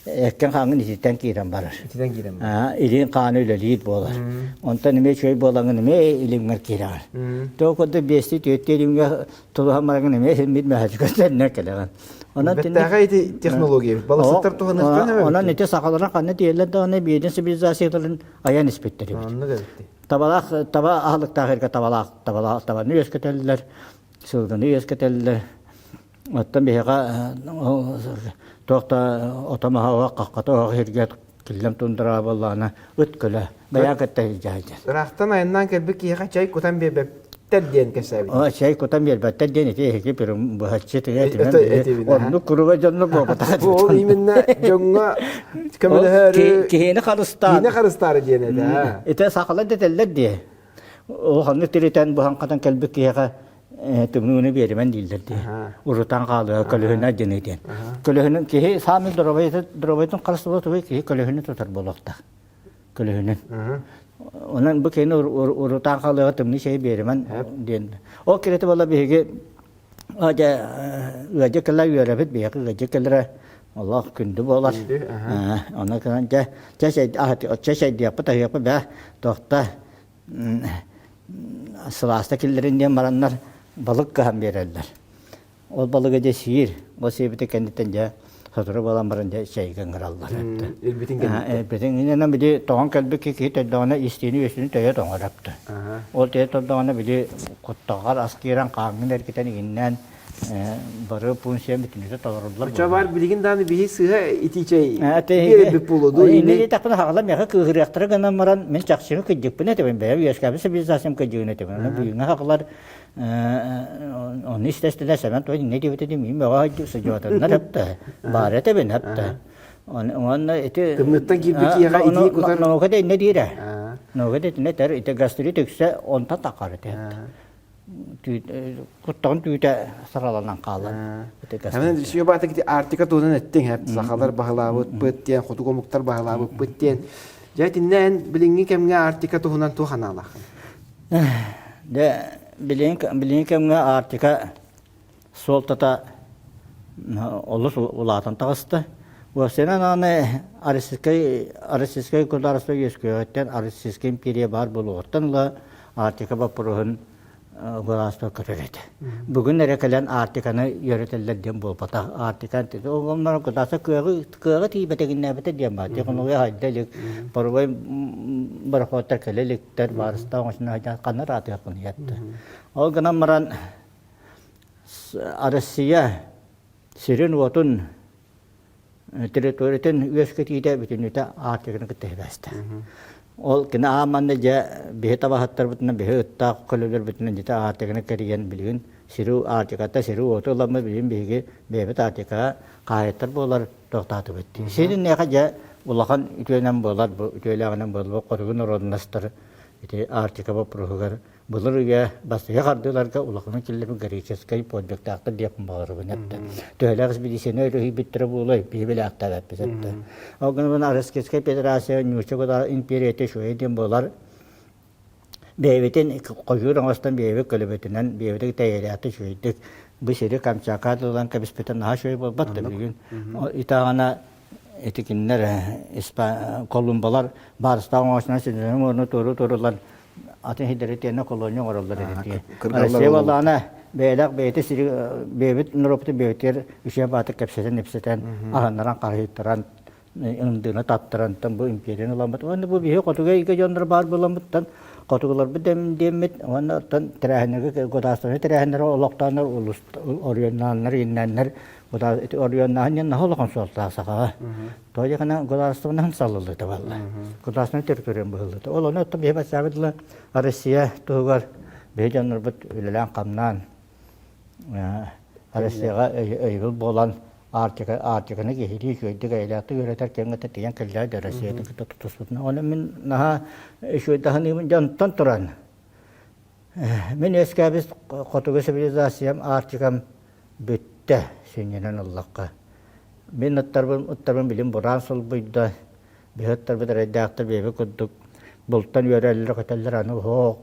эккин хааҥҥын ититтэн киирэн барар. Ититэн киирэн барар. Илиин хааны үлэлиир буолар. Онтон эмиэ үчүгэй буолаҥын эмиэ илимҥэр киирэҕин. Тоҕо курдук биэстии түөртүү илимҥэ тулуһан бараҥын эмиэ симмит мөһөчүкөттөннө кэлэҕин. Онон Бэртээхэй ити технология эбит. Балыксыттар туһаныахтарын Онон ити сахалара ханна тиийэллэр даҕаны биирдин цивилизацияларын айан испиттэр эбит. Оннук эбит. Табалаах таба аһылыктаах эргэ табалаах табалаах табаны үөскэтэллэр, сылгыны үөскэтэллэр. Оттон биһиэхэ туох да ото-маһа оһох, хаххата оһох иһиргэ киллэм тундара буоллаҕына ыт көлө бэйэҥ кытта илдьэ сылдьар. Ыраахтан айаннаан кэлбит киһиэхэ чэй кутан биэрбэттэр диэн кэпсээбит. О, чэй кутан биэрбэттэр диэн ити эһиги быһаччы тыа этимэн оннук куруга дьонно буолбатах. Ол именно дьоҥҥо көмөлөһөрү киһини харыстаан киһини харыстаары диэн этэ. Ити сахалар дэтэллэр дии. Улаханнык тиритэн быһан-хатан кэлбит киһиэхэ тымныыны биэримэн дииллэр дии. Урутан хаалыа көлөһүнэ диэн диэн. Көлөһүнүн киһи саамай доруобуйатын харыстабыла тугуй киһи көлөһүнү тутар буолуохтаах. Көлөһүнүн. Онон бу киһини урутаан хаалыаҕа тымныы чэйи биэримэн диэн. Ол кириэти буола биһиги дьэ ыалдьыт кэлэ үөрэбит биһиэхэ ыалдьыт кэлэрэ олох күндү буолар. Онон кэлэн дьэ чэ чэйдиэхпит аһыахпыт бээ туохта сылааста киллэрин диэн бараннар балык кыһан биэрэллэр. Ол балыгы дьэ сиир, ол сиэбитин кэнниттэн дьэ сотору буолан баран дьэ чэйгэ ыҥыраллар. Ирбитин кэнниттэн. Ирбитин иннинэ били тоҕон кэлбит киһи төрдөҕүнэ истиини үөстүнү төйө тоҥор эптэ. Ол төйө тордоҕуна били куттаҕар ас киирэн хааҥҥын эргитэн иҥиннээн бары пункция бүтүннүүтэ толоруллар. Оччо баар билигин дааны биһи сыыһа итии чэй биэрбит буолуо дуу? Инни диэтэхпинэ хаҕала миэхэ кыыһырыахтара гынан баран мин чахчыны кыдьыкпын этэбин бэйэм үөскээбит цивилизациям кыдьыгын этэбин. Ону бүгүҥҥү хаҕалар ону истэ-истэ Сэмэн той иннэ диэбитэ дии мин мөҕө сылдьыбатыннар эптэ баар этэбин эптэ. Уонна ити Тымныттан киирбит киһиэхэ итии кутар наука да иннэ диирэ. Наука да итиннэ этэр ити гастрит үксэ онтон таххар этэ. Куттаҕын түүтэ сараланан хаалар. Ханан Ришио баата ити Арктика туһунан эттиҥ хэп сахалар баһылаабыппыт диэн хотугу омуктар баһылаабыппыт диэн. Дьэ итиннэ эн билиҥҥи кэмҥэ Арктика туһунан туох анаалааххын? Дьэ билиҥҥи кэмҥэ Арктика суолтата олус улаатан таҕыста. Уопсайынан аны Российскай Российскай государство үөскүөҕүттэн Российскай империя баар буолуоҕуттан ыла Арктика боппуруоһун государство көтөр этэ. Бүгүн эрэ кэлэн Арктиканы үөрэтэллэр диэн буолбатах. Арктика государство кыаҕы кыаҕы тиийбэтэгиннээбитэ диэн баар. Технология хайда илик, паровой пароходтар кэлэ иликтэр, баарыстаах оҥочуна ханна ыраатыаххын иһэтте. Ол гынан баран Россия сирин-уотун территориятын үөскэтиитэ бүтүннүүтэ Арктиканы кытта сибээстээх. Ол кини аан манна дьэ биһи табаһыттарбытынан, биһи ыттаах көлөлөрбүтүнэн дьэ Арктиканы кэрийэн билигин сири Арктиката сири-уоту ыламмыт билигин биһиги бэйэбит Арктикаҕа хаһаайыттар буолар туохтаатыбыт дии. Сириннээхэ дьэ улахан үтүөнэн буолар бу үтүөлээҕинэн буолар хотугу норуодунастар ити Арктика боппуруоһугар. Былыр үйэ бастакы хардыыларга улаханын киллэрбит греческэй подвигтаахтар диэхпин баҕарабын эттэ. Төһөлөөх экспедицияны өрүһүйбүттэрэ буолуой, биһи билээхтээбэппит эттэ. Ол гынан Российскай Федерация нуучча империята үчүгэй диэн буолар. Бэйэбитин хойуур оҥостон бэйэбит көлөбөтүнэн бэйэбитин тэйэлээхтик үчүгэйдик бу сири Камчатка ылан кэбиспитэ наһаа үчүгэй буолбат да бүгүн. Итаҕана ити кинилэр Колумбалар баарыстаах оҥоочунан синньэнэн уонна туору туруллан атын сирдэри тиэнэ колония оҥороллор этэ. Россия балаана бэйэлээх бэйэтэ сири бэйэбит норуоппутун бэйэтигэр үчүгэй баатык кэпсэтэн-ипсэтэн аһыннаран харыһыйтаран ындыына таттаран бу империяны ыламмыт уонна бу биһи хотугу эйгэ дьонноро баар буоламмыттан хотугуларбыт диэммит уонна оттон тэрээһиннэргэ государственнай тэрээһиннэри олохтооннор улус оройуоннааннар ииннээннэр ити оройуоннааһын диэн наһаа улахан суолтаах сахаҕа. Тоҕо диэххинэ государствонаһын саллыллыта буолла. Государственнай территорияны быһыллыта. Ол ону оттон биһи баччаабыт ыла Россия туһугар биһи дьоннорбут үлэлээн-хамнаан Россияҕа өйөбүл буолан Арктика, Арктиканы киһилии үчүгэйдик эйэлээхтик үөрэтэр кэмҥэ тиийэн кэллэ да Россияны кытта тутуспутун. Ону мин наһаа үчүгэйдаһыныыбын дьонтон туран мин үөскээбит хотугу цивилизациям Арктикам бүттэ сүнньүнэн ыллахха. Мин ыттарбын ыттарбын билим бураан солбуйда. Биһи ыттарбыт эрэйдээхтэр бэйэбит курдук бултан үөрэллэр-көтөллөр аны уһуох.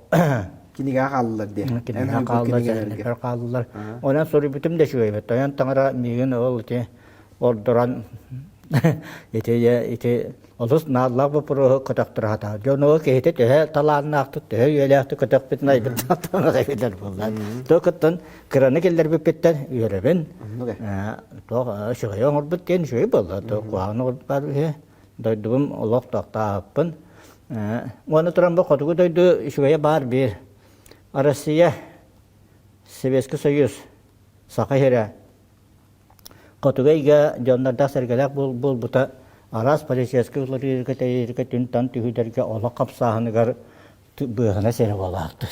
Кинигэҕэ хааллылар диэн. Кинигэҕэ хааллылар, сэһэннэрбэр хааллылар. Онон суруйбутум да үчүгэй эбит. Тойон таҥара миигин ол ити ордорон ити ити олус нааллаах боппуруоһу көтөхтөрө сатаабыт. Дьон ол киһитэ төһө талааннаахтык, төһө үйэлээхтик көтөхпүтүн айбыт эбитэр буолла. Туох кыраны киллэрбиппиттэн үөрэбин. Туох үчүгэйи оҥорбут диэн үчүгэй буолла. Туох куһаҕаны оҥорбут баар үһү. Дойдубум олох тохтооппун. Уонна туран бу хотугу дойду үчүгэйэ баар биир. Россия, Советский Союз, Саха сирэ Хотугу эйгэ дьоннордоох-сэргэлээх буолбута араас полицейскай уларыйыыга тэрийэргэ түн-тан түһүүлэргэ олох хапсааһыныгар быыһана сирэ буолаахтыр.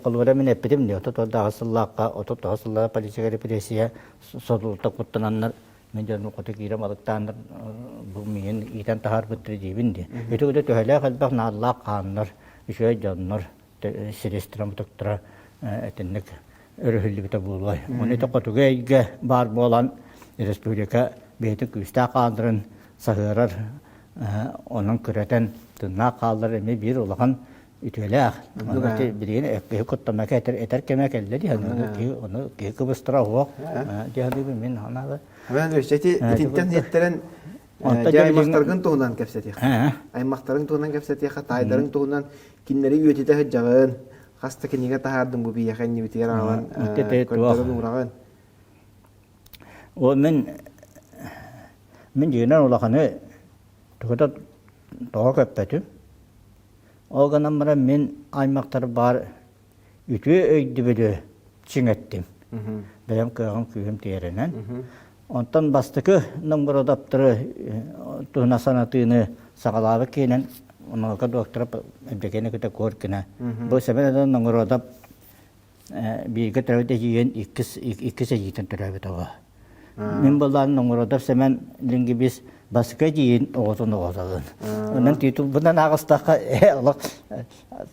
Холобура мин эппитим дии, 34 сыллаахха, 39 сыллаах полицейскай репрессия содулута куттананнар мин дьонум хоту киирэн балыктааннар бу миигин иитэн таһаарбыттар диибин дии. Ити курдук төһөлөөх элбэх нааллаах хааннар, үчүгэй дьоннор сиристэрэ мутуктара итинник өрүһүллүбүтэ буолуой. Ону ити хотугу эйгэ баар буолан республика бэйэтин күүстээх хаалларын саһыарар, онон күрэтэн тыыннаах хааллар эмиэ биир улахан үтүөлээх. Ону ити билигин киһи куттаммакка этэр, этэр кэмэ кэллэ дии киһи ону киһи кыбыстара оһуох дии саныыбын мин санаабар. Ити итинтэн иэттэрэн дьэ аймахтаргын туһунан кэпсэтиэх. Аймахтарыҥ туһунан кэпсэтиэххэ, таайдарыҥ туһунан кинилэри үөтүтэ сылдьаҕын, хас да кинигэ таһаардым бу биһиэхэ иннибитигэр аҕалан көрдөрөн уураҕын. Ол мин мин дьиҥинэн улаханы тугу да тоҕо көппөтүм. Ол гынан баран мин аймахтар баар үтүө өйдөбүлү чиҥэттим. Бэйэм кыаҕым күүһүм тиэринэн. Онтон бастакы Новгородоптары туһуна санатыыны саҕалаабыт киһинэн наука доктора Евдокия Никита Коркина. Бу Сэмэн Новгородов бииргэ төрөөбүт эдьиийин иккис иккис эдьиийтэн төрөөбүт оҕо. Мин былаан Новгородов Сэмэн Лингибис бастакы эдьиийин оҕотун оҕотоҕун. Онон титулбунан ааҕыстахха олох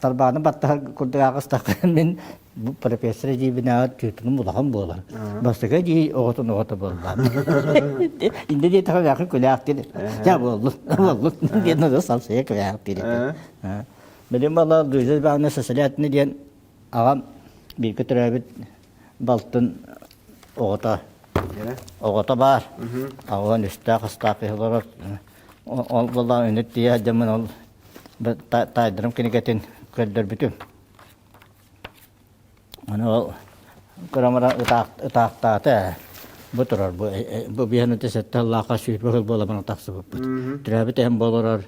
тарбааны баттаһар курдук ааҕыстахха мин бу профессор эдьиийбинээҕэр титулум улахан буолар. Бастакы эдьиий оҕотун оҕото буолла. Инде диэтэхэ мээхин күлээхтир. Дьэ буоллун, буоллун диэн ону салсыйа күлээхтир. Билим бала Луиза Ивановна Сосолятина диэн аҕам бииргэ төрөөбүт балтын оҕото оҕото баар. Аҕалан үстээх астаах киһи олорор. Ол буоллаҕа үнүт тиийэ сылдьаммын ол таайдарым кинигэтин көрдөрбүтүм. Аны ол кырамара ытаахтаата ээ. Бу турар бу бу биһэн сэттэ сыллаахха 20 сыл буоламын тахсыбыппыт. Төрөөбүт эһэм болорор,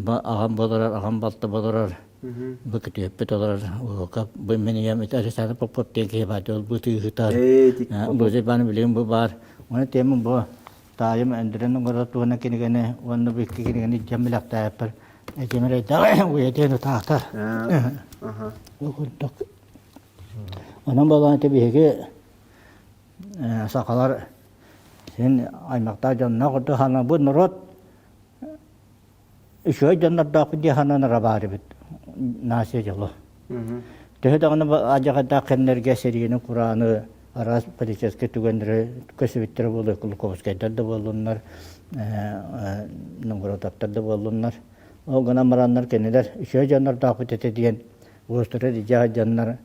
аҕам болорор, аҕам балта болорор. Бу күтүөппүт олорор уока бу мин ийэм Александр Попов диэн киһи баар ол бу тыыһытар. Бу Иван билигин бу баар. Оны темин бу таайым Өндөрөн оҥорор туһунан кинигэни уонна бу икки кинигэни дьон билэхтээппэр эдьимир өйдөөх уйадыан утаатар. Ол курдук. Онон буолан ити биһиги сахалар син аймахтаах дьонноох курдук бу норуот үчүгэй дьоннордоохпут дии сананара баар эбит нация дьоло. Төһө даҕаны адьаҕайдаах кэмнэргэ сэриини, курааны, араас политическай түгэннэри көсүбүттэрэ буолуо, Кулаковскайдар да буоллуннар, Новгородовтар да буоллуннар. Ол гынан бараннар кинилэр үчүгэй дьоннордоохпут этэ диэн уостара илдьэ сылдьаннар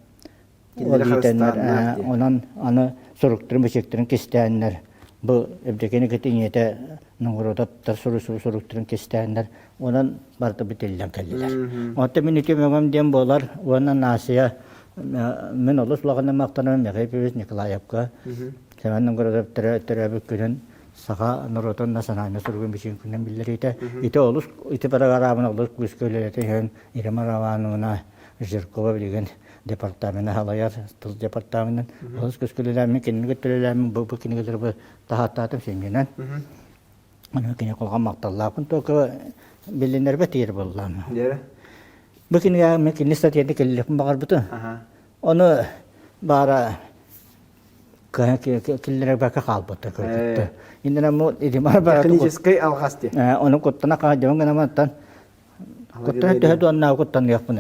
Кинилэри харыстааннар диэн. Онон аны суруктарын бичиктэрин кистээннэр бу Евдокия Никитинийэтэ Новгородовтар суруйсубут суруктарын кистээннэр онон барыта бүтүллэн кэллилэр. Онтон мин үтүө мөҥөм диэн буолар уонна Насия мин олус улаханнык махтанабын Михаил Петрович Николаевка Семен Новгородов төрөөбүт күнүн саха норуотун национальнай суругун бичигин күнүн биллэриитэ. Ити олус ити программаны олус күүскэ үлэлэтэ иһэн Ирина Романовна Жиркова билигин департамена салайар тыл департаменын олус күүскэ үлэлээммин кинини кытта үлэлээммин бу бу кинигэлэри бу таһааттаатым сүнньүнэн. Аны кини кулҕан махталлаахпын только билинэрбэ тиийэр буоллаам. Бу кинигэ мен кини статьяны киллиэхпин баҕарбытым. Ону баара киллэрбэккэ хаалбыта кыргытта. Иннинэ му идимар бара Техническэй алҕас дии. Ону куттана хаадьабын гынаматтан куттана төһө дуоннаа куттаныахпын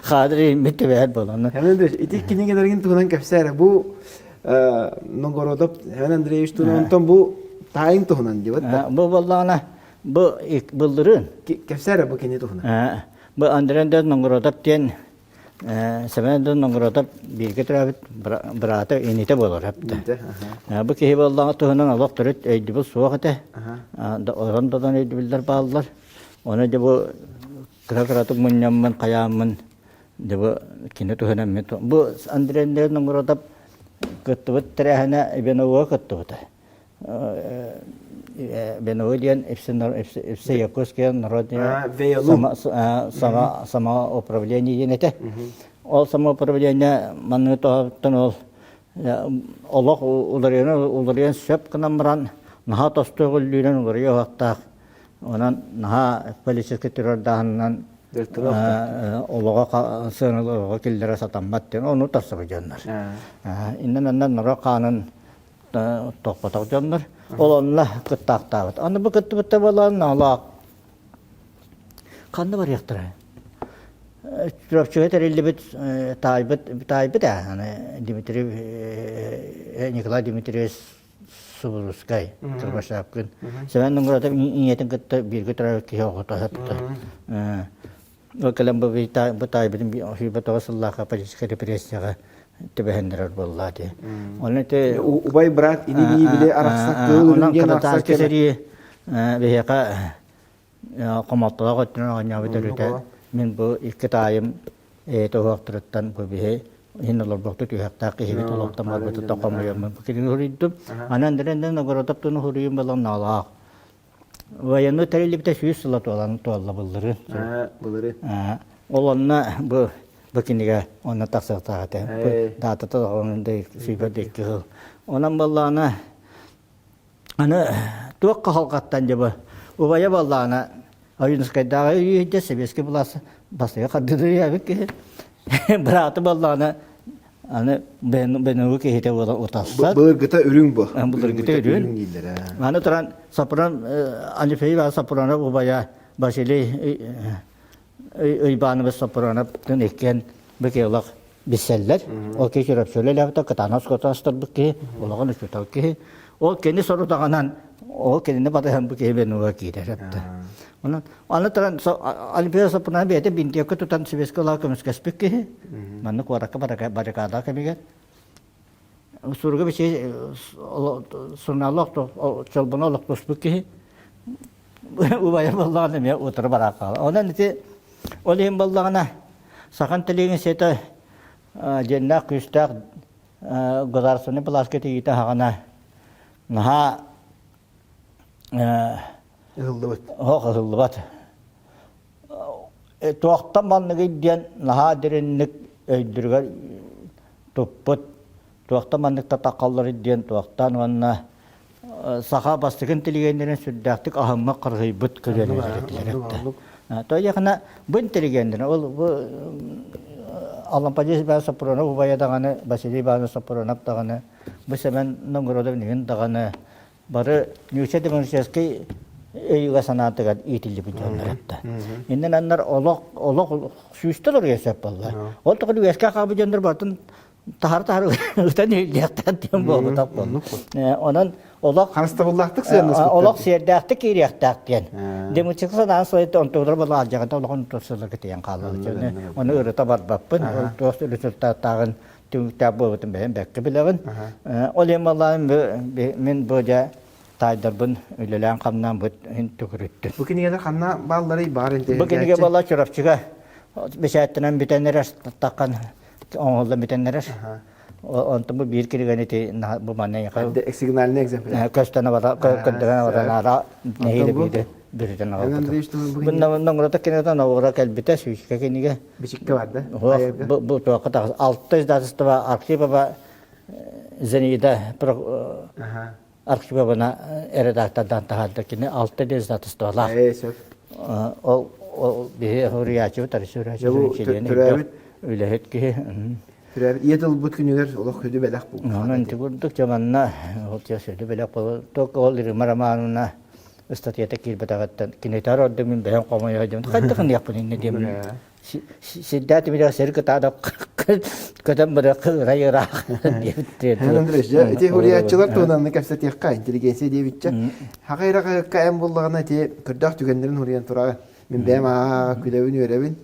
Хаадыр иммит түбэһэр буолан. Семен Андреевич, ити кинигэлэргин туһунан кэпсээ эрэ. Бу Новгородов Семен Андреевич туһунан, онтон бу таайын туһунан диэбит да. Бу буоллаҕына бу былырыын. Кэпсээ эрэ бу кини туһунан. Бу Андрей Андреевич Новгородов диэн Семен Новгородов бииргэ төрөөбүт быраата инитэ буолар эптэ. Бу киһи буоллаҕа туһунан олох төрүт өйдөбүл суох этэ. Орон додон өйдөбүллэр бааллар. Ону дьэ бу кыра-кыратык мунньаммын, хайааммын дьэ бу кини туһунан мин бу Андрей Андреевич Новгородов кыттыбыт тэрээһинэ Ивановоҕа кыттыбыта. Веновой диэн Всеякутское народное самоуправление диэн этэ. Ол самоуправление манныгы тоһоттон ол олох уларыйан уларыйан сөп гынан баран наһаа тосту өҕүллүүнэн уларыйа уһахтаах. Онон наһаа политическай террордааһынынан олоҕо сыаналы олоҕо киллэрэ сатаммат диэн ону тахсыбыт дьоннор. Иннэн аннан норуот хаанын тохпотох дьоннор ол онно кыттаахтаабыт. Аны бу кыттыбытта буолан олох ханна барыахтара? Чурапчыга тэриллибит таайбыт таайбыт ээ аны Дмитрий Николай Дмитриевич Субурускай Кырбашапкын Семен Новгородов ийэтин кытта бииргэ төрөөбүт киһи оҕото сытта. Ол кэлэн бу бу таайбытын 29 сыллаахха политическай репрессияҕа түбэһиннэрэр буолла дии. Онон ити убай брат ини били арахсар кыыл Онон кырдааскы сэрии биһиэхэ хомолтолоох өттүнэн оонньообут өрүтэ мин бу икки таайым туһуохтарыттан бу биһи иһин олорбохту түһэхтээх киһибит олохтон барбытыттан хомуйаммын бу кинини суруйдум. Анан дэренден Новгородов туну суруйум балан наалаах. Военный тэриллибитэ 100 сыла туолан туолла былырыын. Былырыын. Ол онно бу бу кинигэ онно тахсыахтаах этэ. Бу даатата да 22 сыл. Онон буоллаҕына аны туох кыһалҕаттан дьэ бу убайа буоллаҕына Ойуунускайдааҕы үйүйдэ сэбиэскэй былаас бастакы хардыыры киһи. Бырааты буоллаҕына Аны бенугу киһитэ буола уталсар. Былыргыта үрүҥ бу. Былыргыта үрүҥ. дииллэр. Аны туран Сапран Алифей Сапронов убайа Василий Ыйбааныбыс Сапроновтын иккиэн бу киһи билсэллэр. Ол киһи Чурапчылы элэбитэ кытаанах скотастарбыт киһи, улахан учуутал киһи. Ол кини сорудаҕынан ол кинини батыһан бу киһи бенуга киирэр эптэ. Онон Аны туран Олимпиада саппынан бэйэтэ бинтиэккэ тутан сэбиэскэй олоҕу көмүскэспит киһи. Манна куоракка баррикада кэмигэр суруга бичиги сурунаалы чолбону олохтоспут киһи убайа буоллаҕына эмиэ утары бараах хаалар. Онон ити ол иһин буоллаҕына сахан тилигин сиэтэ дьиэннээх күүстээх государственнай былааска тиийиитэ аһаҕана наһаа Ыһыллыбыт. Оһох ыһыллыбат. Туохтан манныгый диэн наһаа дириҥник өйдөрүгэр туппут, туохтан маннык татаххалларый диэн туохтан уонна саха бастакы интеллигеннэрин сүрдээхтик аһыммыт харыһыйбыт көлүөнэлэр этилэр этэ. Тоойахына бу интеллигеннэр ол бу Алампадьыс Иванович Сопронов убайа даҕаны, Василий Иванович Сопронов даҕаны, бу Сэмэн Новгородов Нигин даҕаны бары нуучча демократическай өйүгэр санаатыгар иитиллибит дьоннор этэ. Иннин аннар олох олох сүүстэр оруйа сөп буолла. Ол тоҕо үөскэ хаалбыт дьоннор барытын таһар-таһар ытан иһиллиэхтээх диэн буолбутах буолла. Онон олох харыстабыллаахтык сыаннаспыттар. Олох сиэрдээхтик киириэхтээх диэн. Демократия санаан суойта онтугулар була алдьаҕата олоҕун туссыларга тиийэн хааллылар. Ону ырыта барбаппын. Ол туос результаттааҕын түмүктээх буолбутун бэйэм бэккэ билэбин. Ол иһин буоллаҕым мин бу дьэ таайдарбын үлэлээн-хамнаан бу түкүрүттүм. Бу кинигэлэр ханна баалларый баар Бу кинигэ буолла Чурапчыга бэчээттэнэн бүтэн эрэр таххан оҥоһуллан бүтэн эрэр. Онтон бу биир кинигэни ити бу манна сигнальный экземпляр. Көстөн көрдөрөн абатанаара нэһиилэ биири бүрүтэн аҕалбытым. Бу ноҥурата кинигэтэ ноҕура кэлбитэ сүүскэ кинигэ. Бичиккэ бар да? Бу бу туохха тахс алта издательство Архипова Зенида Архипова редактордан таһаарда кини алта издательстволаах. Ээ сөп. Ол ол биһи суруйааччыбыт төрөөбүт үлэһит киһи. Төрөөбүт ийэ тылбыт күнүгэр олох сүдү бэлэх буолла. Онон ити курдук дьэ манна ол сүдү бэлэх буолла. Только ол Рима Романовна ыстатыйата киирбэтэҕиттэн кинитэр ордук мин бэйэм хомойо диэн хайдах ыныахпын иннэ диэмин сирдээтим илэ сир кытаада көтөн бырах ырай ыраах диэбит Андрей, дьэ ити хуруйааччылар туһунан кэпсэтиэххэ интеллигенция диэбиччэ хаҕа ыраҕыкка эн буллаҕына ити көрдөөх түгэннэрин хуруйан тураҕын мин бэйэм аа күлэбин үөрэбин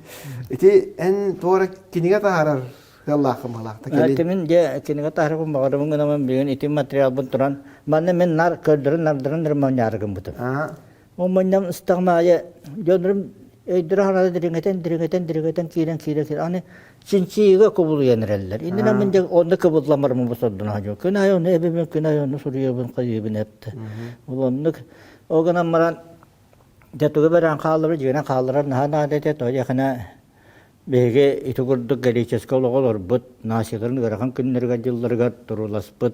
ити эн туора кинигэ таһаарар Сыаллааххын баҕалаахта кэлин. Мин дьэ кинигэ таһаарбын баҕарабын гынамын бүгүн ити материалбын туран манна мин нар көрдөрөн нардыран эрэ мунньаары гыммытым. Ол мунньам ыстаҕым аайы дьоннорум өйдөрө санаата дириҥэтэн дириҥэтэн дириҥэтэн киирэн киирэн киирэн аны чинчийиигэ кубулуйан эрэллэр. Иннинэ мин дьэ онно кыбылламарым бу сордуна дьон. Күн аайы ону эбэбин, күн аайы ону суруйабын, хайыыбын эптэ. Ол оннук ол гынан баран дьэ тугу бэрэн хаалларар, дьиэнэн хаалларар наһаа наада этэ, тоҕо диэхинэ Биһиги ити курдук греческэй олоҕу олорбут, нацияларын ыарахан күннэригэр-дьылларыгар турууласпыт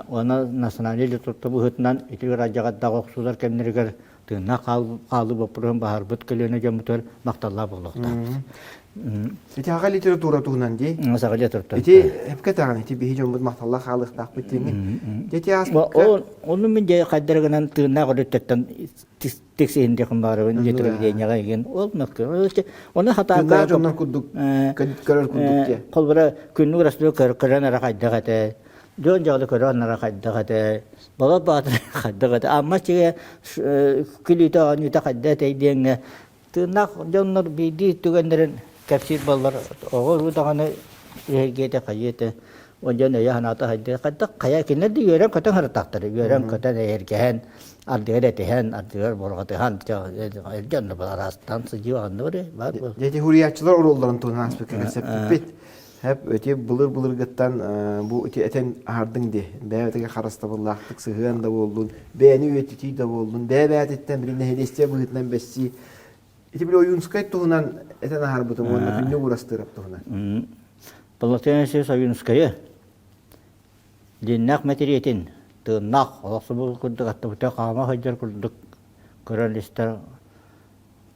уонна национальнай литература быһыытынан ити ыраадьаҕардаах охсуулар кэмнэригэр тыыннаах хаалыы боппуруоһун баһарбыт көлүөнэ дьоммутугар махталлаах буолуохтаахпыт. Ити аҕа литература туһунан дии. Саха литература. Ити эпкэ таҕан ити биһи дьоммут махталлаах хаалыахтаахпыт диэҥҥин. Ити ааспыкка Ону мин дьэ хайдары гынан тыыннаах өрүттэртэн тиксиһин диэхин баарыбын литературнеҕа игин ол мөккө оны хатаа дьоннор курдук көрөр курдук диэ холбура күннүк расты көрөн ара хайдах этэ дьон дьоҕу көрөн ара хайдах этэ бала баатыр хайдах этэ амма чигэ күлүүтэ оонньуута хайда этэй диэҥҥэ Тыыннаах дьоннор биирдии түгэннэрин кэпсиир буоллар, оҕо уруу даҕаны үһэргиэтэ хайыа ол дьон өйө-санаата хайдах хайдах хайа кинилэр да үөрэн-көтөн сырыттахтара үөрэн-көтөн эйэргэһэн ардыгар этиһэн ардыгар бурҕатыһан дьон араастаан сылдьыы анны баар Дети хуруйааччылар оруолларын туһунан ааспыкка кэпсэппиппит. Хэп ити былыр-былыргыттан бу ити этэн аһардыҥ дии. Бэйэ-бэйэтигэр харыстабыллаахтык сыһыан да буоллун, бэйэни үйэтитии да буоллун, бэйэ-бэйэтиттэн били нэһилиэстибэ быһыытынан бэссии. Ити били Ойуунскай туһунан этэн аһарбытым уонна Күннүк Уурастыырап туһунан. Платон Алексеевич Ойуунскайы дьиннээх мэтириэтин тыыннаах олохсубут курдук аттыбыта хаама сылдьар курдук көрөн истэр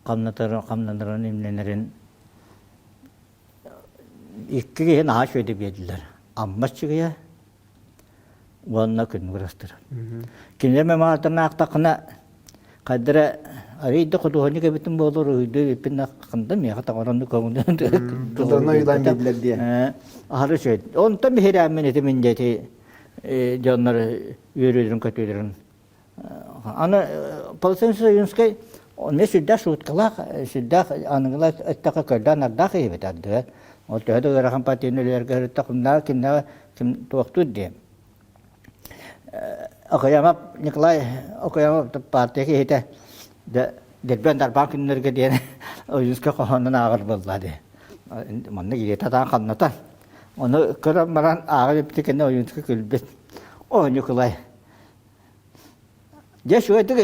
хамнатарын хамнанарын имнэнэрин Икки киһи наһаа үчүгэйдик биэрдилэр. Амма Аччыгыйа уонна Күннүк Ырастыра. Кинилэр мемуартарын аахтаххына, хайдара арыый да худуоһунньук эбитим буолуор, уруһуйдуу эбиппин хандан миэхэ таҥаранны көҥүлүн Тылларынан ойуулаан биэрдилэр диэ. Аһары үчүгэй. Онтон биһирээммин ити мин дьэ дьоннор үөрүүлэрин-көтүүлэрин Аны Полосенко Ойуунскай эмиэ сүрдээх шуткалаах, сүрдээх аныгылар эттэххэ көрдөөн-нардаах киһи ардыгар. Ол төһө да ыарахан партияны үлэлэргэ сырытта, кимнээҕи ким туохтуур диэн. Окоемов Николай Окоемов партия киһитэ дэрбэн дарбаан күннэргэ диэн Ойуунскай хоһоонун ааҕар буолла дии. Манна илиитэ таан хамнатан. Ону көрөн баран ааҕар эбит кэннэ Ойуунскай күлбүт. О, Ньукулай, Дьэ үчүгэйдик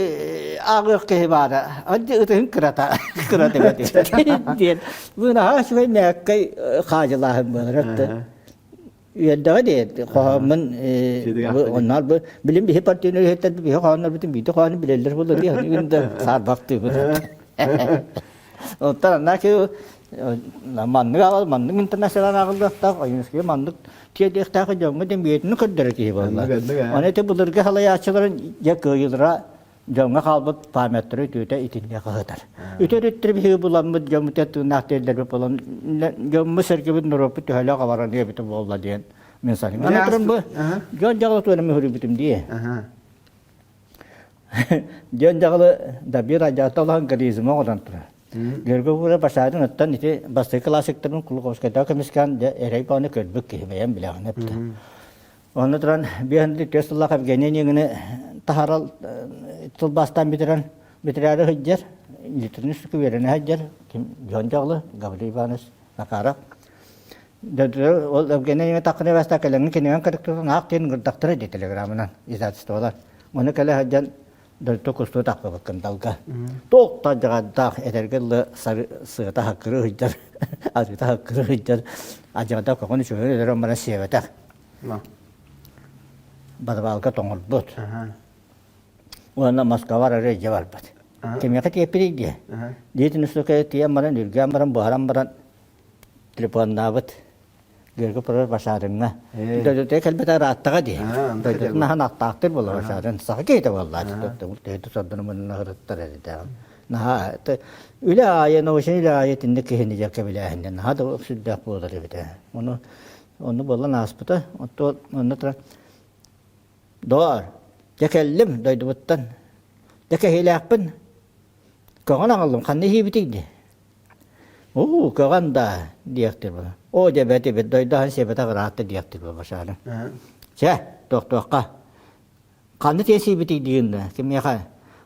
ааҕыах киһи баара, андьа ытыһын кырата, кырата диэн бу наһаа үчүгэй мээккэй хаадьылааһын буолар үөрдэҕэ дии хоһооммун онноор бу билим биһи партийнай үлэһиттэр биһи хоһооннорбутун биирдэ хоһоону билэллэр буолла дии күн да саарбахтыыбыт Оттон анна маннык аҕал маннык интернационал ааҕыллыахтаах Ойуунускай маннык тиэрдиэхтээх дьоҥҥо диэн бэйэтин көрдөрөр киһи буолла. Аны ити былыргы салайааччыларын дьэ кыайыылара Дьоҥҥо хаалбыт памяттары үтүөтэ итиннэ хаһытар. Үтө өрүттэр биһиги буламмыт дьоммут тыыннаах тиэллэрбит буолан дьоммут сэргэбит норуоппут төһөлөөх абаран эбитэ буолла диэн мин саныыбын. Аны туран бу дьон дьаҕылы туора мөһүрүйбүтүм дии. Дьон дьаҕылы Дабир Адьата улахан горизма оҕотон турар. Гөргө бура башаатын оттон ити бастакы классиктарын Кулаковскайдаах көмүскээн дьэ эрэй бааны көрбүт киһи бэйэм билэҕин эптэ. Онно туран биэһин түөрт сыллаах Евгений Онегины таһаарал тылбаастаан бүтэрэн бүтэрээри сылдьар, литературнай үөрэнэ сылдьар Дьон Дьоҕлу, Гаврил Иванович Макаров. Ол Евгений Онегин таххына бастаан кэлэҥҥин кинигэн корректурун аах диэн ыҥырдахтара дии телеграммынан издательстволар. Ону кэлэ сылдьан дойду кустуу тахпыбыккын далга. Туох да дьаҕардаах этэргэ дылы сыата хаккыры сылдьар, арыыта хаккыры сылдьар, адьаҕада көҕүн үчүгэй өлөрөн баран сиэбэтэх. Бадыбаалга тоҥорбут. Уонна Москваҕа эрэ илдьэ барбыт. Кимиэхэ тиэппитий диэ. Диэтин устука тиийэн баран, үргээн баран, буһаран баран телефоннаабыт. Георгий Петрович Башаринҥа. Дойдутугар кэлбитэ ырааттаҕа дии. Дойдутун аһан аттаахтыр буолла Башарин. Саха киһитэ буолла. Төһөтө сордону мунна ыһырыттар эридэҕин. Наһаа үлэ аайы, научнай үлэ аайы итинник киһини дьэ кэбилээһиннэ наһаа да сүрдээх буолар эбит. Ону Онно буолан ааспыта. Оттон онно туран Доор, дьэ кэллим дойдубуттан. Дьэ кэһиилээхпин. Көҕөн аҕаллым, ханна иһиибитий дии. Уу, көҕөн да диэхтир була. Оо, дьэ бэт эбит, дойду аһын сиэбэтэх ыраатта диэхтир була башааны. Чэ, тохтуохха. Ханна тиэсийбитий диин да, кимиэхэ?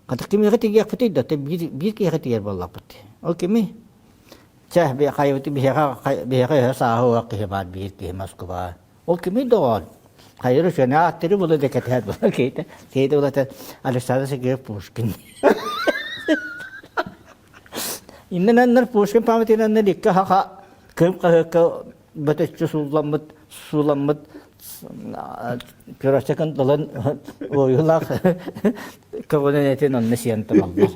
Хата кимиэхэ тигиэхпитий да, биир, биир киһиэхэ тигэр буоллахпыт. Ол кими? Чэ, хайабыт биһиэхэ биһиэхэ өһө сааһы уох киһи баар биир киһи Москва. Ол кимий доҕоор? Хайыр үчүгэй ааттары була да кэтэһэр була кейте. Кейте булата Александр Сергеев Пушкин. Иннинэннэр Пушкин памятинаннар икки хаха кым хаһыакка бөтөччү сууламмыт сууламмыт Пюрочекын ылан ойуулаах көҕүнэн этин онно сиэн тураллар.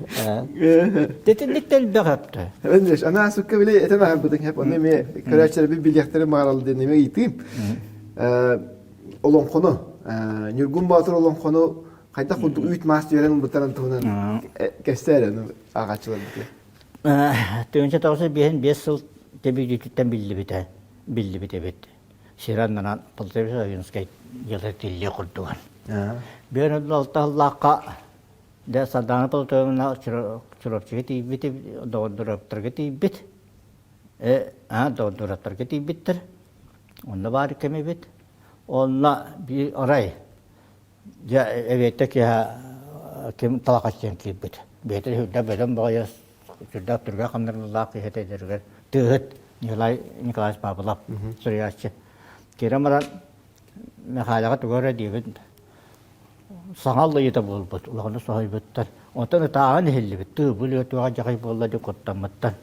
Титинник элбэх өптө. Өндөш, ана асыкка биле этен аһарбытың хеп, оны эме көрөөччүлэр билиэхтэрин баҕарал диэн эме ыйытыым. Олоҥхону, Ньургун Боотур олоҥхону хайдах курдук үүт маас түөрэн ылбыттарын туһунан кэпсээр ааҕааччыларбытыгар. Тыһыынча тоҕус биэһин биэс сыл тэбиититтэн биллибитэ, биллибит эбит. Сир аннынан Полтавец Ойуунскай дьыала тиллиэ курдугар. Биир алта сыллаахха дьэ Сардаана Полтавовна Чурапчыга тиийбит, доҕордураптарга тиийбит. Э, аа, доҕордураптарга тиийбиттэр. Онно баар кэм эбит. Онно биир арай Дьэ, эбиэттэ киэһэ ким талахаччыйан киирбит. Бэйэтэ сүрдээх бөдөҥ баҕайы, сүрдээх түргэн хамнарыллаах киһи этэ эдэригэр тыаһыт Николай Николаевич Павлов суруйааччы. Киирэн баран Михайлаҕа тугу эрэ диэбит саҥа аллайыыта буолбут, улаханнык соһуйбуттар. Онтон ытааһын иһиллибит, тыы бу туоха дьахай буолла диэн куттаммыттар.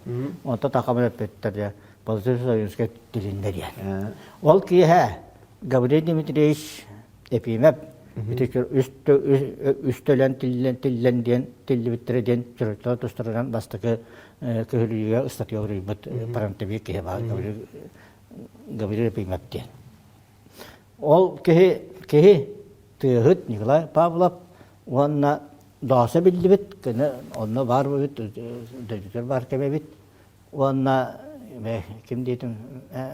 Онтон такаман эппиттэр дьэ, Полицей Союзка тилиннэ диэн. Ол киэһэ Гаврил Дмитриевич Епимэп ити үс төлөн тиллэн тиллэн диэн тиллибиттэрэ диэн Чурапчылар тустарынан бастакы көһөрүүгэ ыстатыйа суруйбут фронтовик киһи баар Гаврил Епимэп диэн. Ол киһи киһи тыаһыт Николай Павлов уонна Доосо биллибит, кини онно баар эбит, дойдутугар баар кэм эбит. Уонна ким диэтим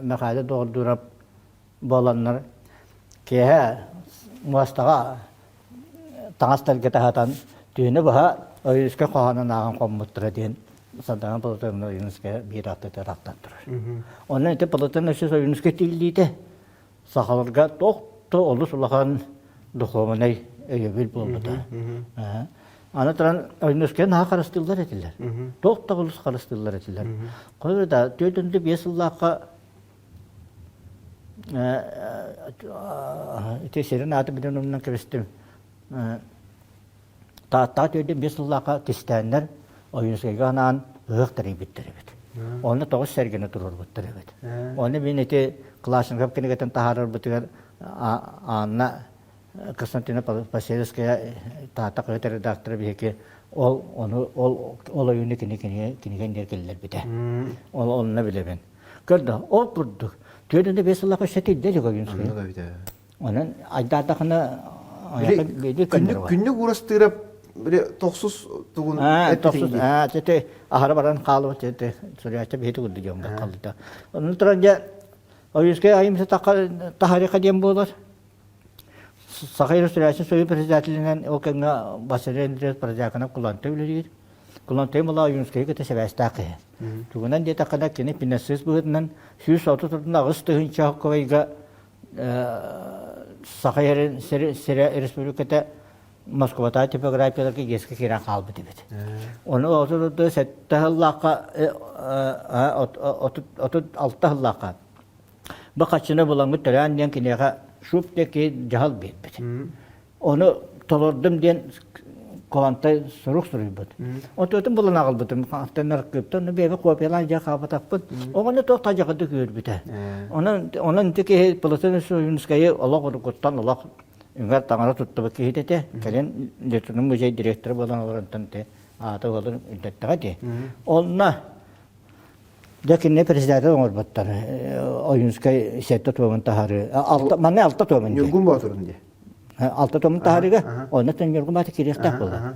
Михаил Доҕордуурап буоланнар киэһэ муостаҕа таҥас тэлгэтэ сатан түүнү быһа Ойуунускай хоһоонун ааҕан хоммуттара диэн Сардаана Платоновна Ойуунускай биир аттытыгар ахтан турар. Онон ити Платон Васильевич Ойуунускай тиллиитэ сахаларга туох да олус улахан духуобунай өйөбүл буолбута. Аны туран Ойуунускайы наһаа харыстыыллар этилэр. Туох да олус харыстыыллар этилэр. Холобур да 405 сыллаахха Ити сирин ааты билэн умнан кэбистим. Тааттаҕа төрдүн биэс сыллаахха кистээннэр Ойуунускайга анаан ыһыах тэрийбиттэр эбит. Онно тоҕус сэргэни туруорбуттар эбит. Ону мин ити Клашенков кинигэтин таһаарарбытыгар Анна Константина Поселская Таатта хаһыат редактора биһиги ол ону ол ол ойууну кини кинигэ диэн киллэрбитэ. Ол онно билэбин. Көрдө, ол курдук. Түөрт биэс сыллаах өссө тиийдэ илик Ойуунскай. Онон айдаардахына Күннүк Күннүк Уурастыырап. Тохсус тугун Тохсус ити аһара баран хаалыбыт ити суруйааччы биһи тугурду диэн хаалбыта. Онон туран дьэ Ойуунскай айымсы таһарыха диэн буолар. Саха Иллюстрация Союз председателинэн ол кэмҥэ Василий Андреевич Прозяконов Кулантай үлэлиир. Кулантай була Ойуунскайы кытта сибээстээх киһи. Тугунан диэтэххинэ кини пенсист быһыытынан 138 тыһыынча хоккойга Саха сирэ республиката Москватааҕы типографияларга иэскэ киирэн хаалбыт эбит. Ону 37 сыллаахха 36 сыллаахха бу хаччыны буламмыт төрөөн диэн киниэхэ шуб диэки дьаһал биэрбит. Ону толордум диэн Кулантай сурук суруйбут. Онтуотун булан аҕалбытым, аттан аркыыптан, ну бэйэбэ копиялаан дьэ хаалбатахпын. Оҕону туох тажаҕырдык үөрбүтэ. Онон онон ити киһи Платон Ойуунускайы олох уруккуттан олох үҥэр таҥара туттубут киһитэ этэ. Кэлин Летунун музей директора буолан олоронтон те аата уолун үрдэттэҕэ дии. Онно дьэ кинини председатель оҥорбуттар. Ойуунскай сэттэ туомун таһаарыы. Алта, манна алта туомун дии. Ньургун Боотурун дии. Алта туомун таһаарыыга онно Ньургун Боотур киириэхтээх буолла.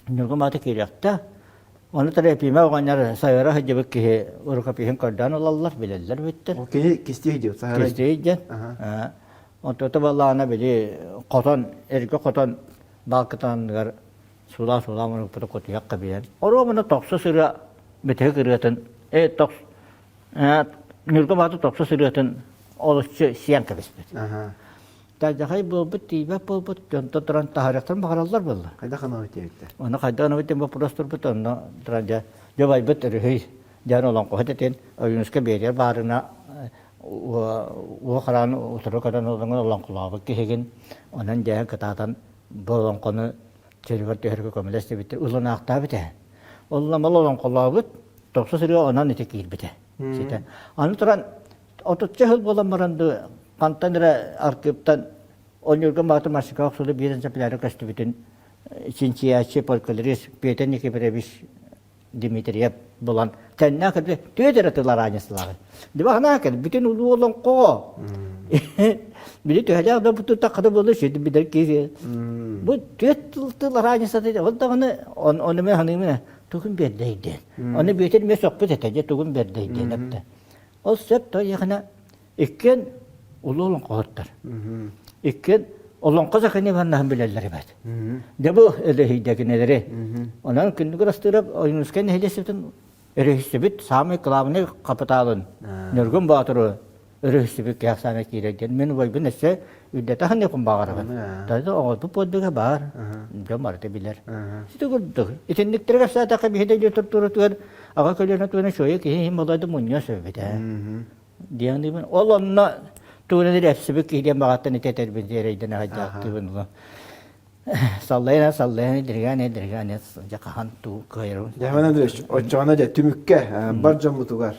Ньургун Боотур киириэхтээх. Ону Трэпиимэ оҕонньор сайара сылдьыбыт киһи рукопиһын көрдөөн ылаллар, билэллэр бүттэр. Ол киһи кистии сылдьыбыт, сайара. Кистии диэн. Онтуота буоллаҕына били хотон, эргэ хотон баалкытаныгар суулаа-суулаа мунукпуту кутуйахха биэрэн. Оруобуна тохсус ырыа бүтэһик ырыатын, э, тохс, Ньургун Боотур тохсус ырыатын олусчу сиэн кэбиспит. Дьахай буолбут, тиийбэт буолбут, дьонтон туран таһаарыахтарын баҕараллар буолла. Хайдах анабыт диэбиттэр? Ону хайдах анабыт диэн боппуруос турбут, онно туран дьэ, дьабайбыт өрүһүй дьон олоҥхоһут этин Ойуунуска биэрэр баарына уо хараан утары көрөн олоҥун олоҥхолообут киһигин, онон дьэһэн кытаатан бу олоҥхону чөлүгэр түһэргэ көмөлөс диэбиттэр, ылынаахтаабыт ээ. Ол олоҥхолообут, тохсус ырыа онон ити киирбитэ. Ситэ. Аны туран отучча сыл буолан баран хантан эрэ аркыыптан Онньурга Мааты Марсиков охсулу биир экземпляра көстүбүтүн чинчийээччи фольклорист Петр Никифорович Дмитриев булан кэннэ кэлбит түөт эрэ тыл араанньыслааҕы. Дибахана кэл бүтүн улуу олоҥхоҕо били төһөлөөх да буту таххада буолла сүдү билэр киһи. Бу түөт тыл тыл араанньысата ол даҕаны ону мен ханыымына тугун бердей диэн. Ону Бүөтүр эмиэ сөхпүт этэ дьэ тугун бердей диэн эптэ. Ол сөп то ехына иккиэн улуу олоҥхоһуттар. Иккиэн олоҥхо саханы иваннаһын билэллэр эбээт. Дьэ бу өлөһүйдэгинэлэри. Онон Күндү Астыров Ойуунускай нэһилиэстибэтин өрөһүстүбүт самый главный капиталын Ньургун Боотуру өрөһүстүбүт киһи киирэр диэн мин убайбын өссө үрдэтэ саныахпын баҕарабын. Тойду оҕолбут подвига баар, дьон барыта билэр. Сити курдук. Итинниктэргэ кэпсээтэххэ биһи да литературатыгар аҕа көлүөнэ туһунан чуойа киһи иһин болойду мунньуо сөп этэ. Диэн Ол онно тугунан эрээпсибит киһи диэн баҕаттан ити этэрбин эрэйдэнэ сылдьаахтыыбын. Саллайан саллайан дириган дириган дьэ хаһан туу кыайарым. Дьэ Андреевич, оччоҕуна дьэ түмүккэ бар дьоммутугар,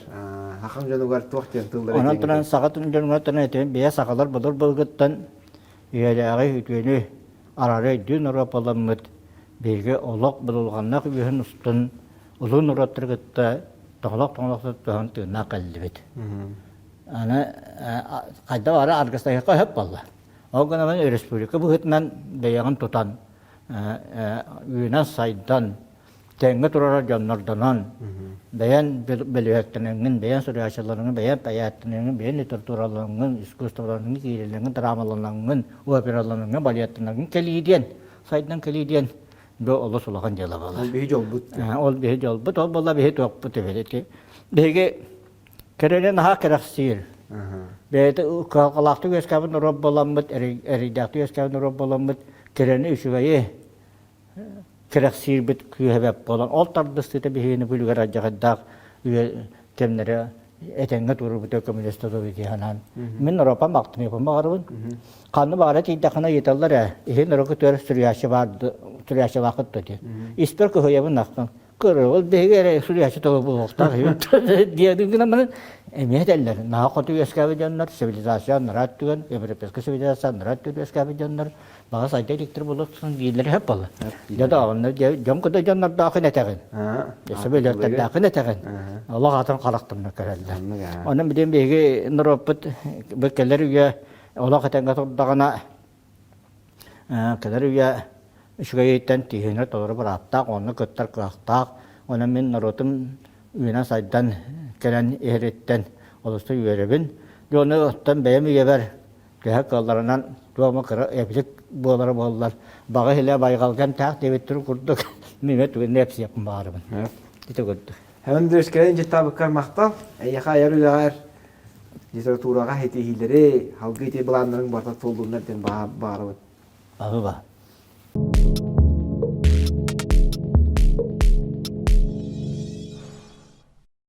хахам дьонугар туох диэн тыллары Онон туран саха дьонугар туран этим бэйэ сахалар былыр былыргыттан үйэлээҕи үтүөнү арары өйдүү норуот буоламмыт биһиги олох будулҕаннаах үөһүн устун улуу норуоттары кытта тоҥолох-тоҥолох туһан тыыннаах кэллибит. Аны хайдах бары аргыстаһыахха сөп буолла. Ол гынан республика быһыытынан бэйэҕин тутан, үүнэн-сайдан, тэҥҥэ турар дьоннордонон, бэйэн бөлүһүөктэнэҥҥин, бэйэн суруйааччыларыҥын, бэйэн бэйээттэнэҥҥин, бэйэн литератураларыҥын, искусстволарыҥын, киирэлэҥҥин, драмаланаҥҥын, операланаҥҥын, балеттанаҥҥын кэлии диэн, сайдан кэлии диэн бу олус улахан дьыала буолар. Ол биһи дьолбут. Ол биһи дьолбут, ол буолла биһи туохпут эбит. Биһиги Кэрэни наһаа кэрэхсиир. Бэйэтэ кыһалҕалаахтык үөскээбит норуот буоламмыт, эрэйдээхтик үөскээбит норуот буоламмыт, кэрэни үчүгэйи кэрэхсиирбит күүһэ бэрт буолан, ол тардыстыыта биһигини бүлүгэр алдьархайдаах үйэ кэмнэрэ этэҥҥэ туруорбута көмөлөстө дии санаан. Мин норуоппам ахтымыйаппын баҕарабын. Ханна баара тиийдэххинэ ыйыталлар ээ, иһин норуокутугар суруйааччы баар суруйааччылааххыт дуо диэн. Испэр кыһыйабын ахтан Кырыл биһиги эрэ суруйааччы тылы булуохтаах диэн гынан баран эмиэ этэллэр. Наһаа хоту үөскээбит дьоннор, цивилизация анараа өттүгэр, европейскай цивилизация анараа өттүгэр үөскээбит дьоннор баҕа сайда иликтэр буолуохтарын дииллэрэ сөп буолла. Дьэ да онно дьон кыда дьоннордоохун этэҕин. Өссө бөлөттөрдөөхүн этэҕин. Олох атын харахтарынан көрөллөр. Онон билигин биһиги норуоппут бу кэлэр үйэ олох этэҥҥэ турдаҕына кэлэр үйэ. үчүгэйиттэн тииһинэ толору бырааптаах, онно кыттар кыахтаах. Онон мин норуотум үүнэн-сайдан кэлэн иһэриттэн олус үөрэбин. Дьэ ону оттон бэйэм үйэбэр төһө кыалларынан туома кыра эбилик буолара буоллар, баҕа иһилэ байҕалга эмтээх диэбиттэрин курдук миҥэ түгэннэ эпсиэхпин баҕарабын. Ити курдук. Һэмэн Андреевич дьыттаабыккар махтал. Эйиэхэ айар үлэҕэр литератураҕа ситиһиилэри, салгыы ити былааннарыҥ барыта туоллуннар диэн баҕарабын. Аһыба.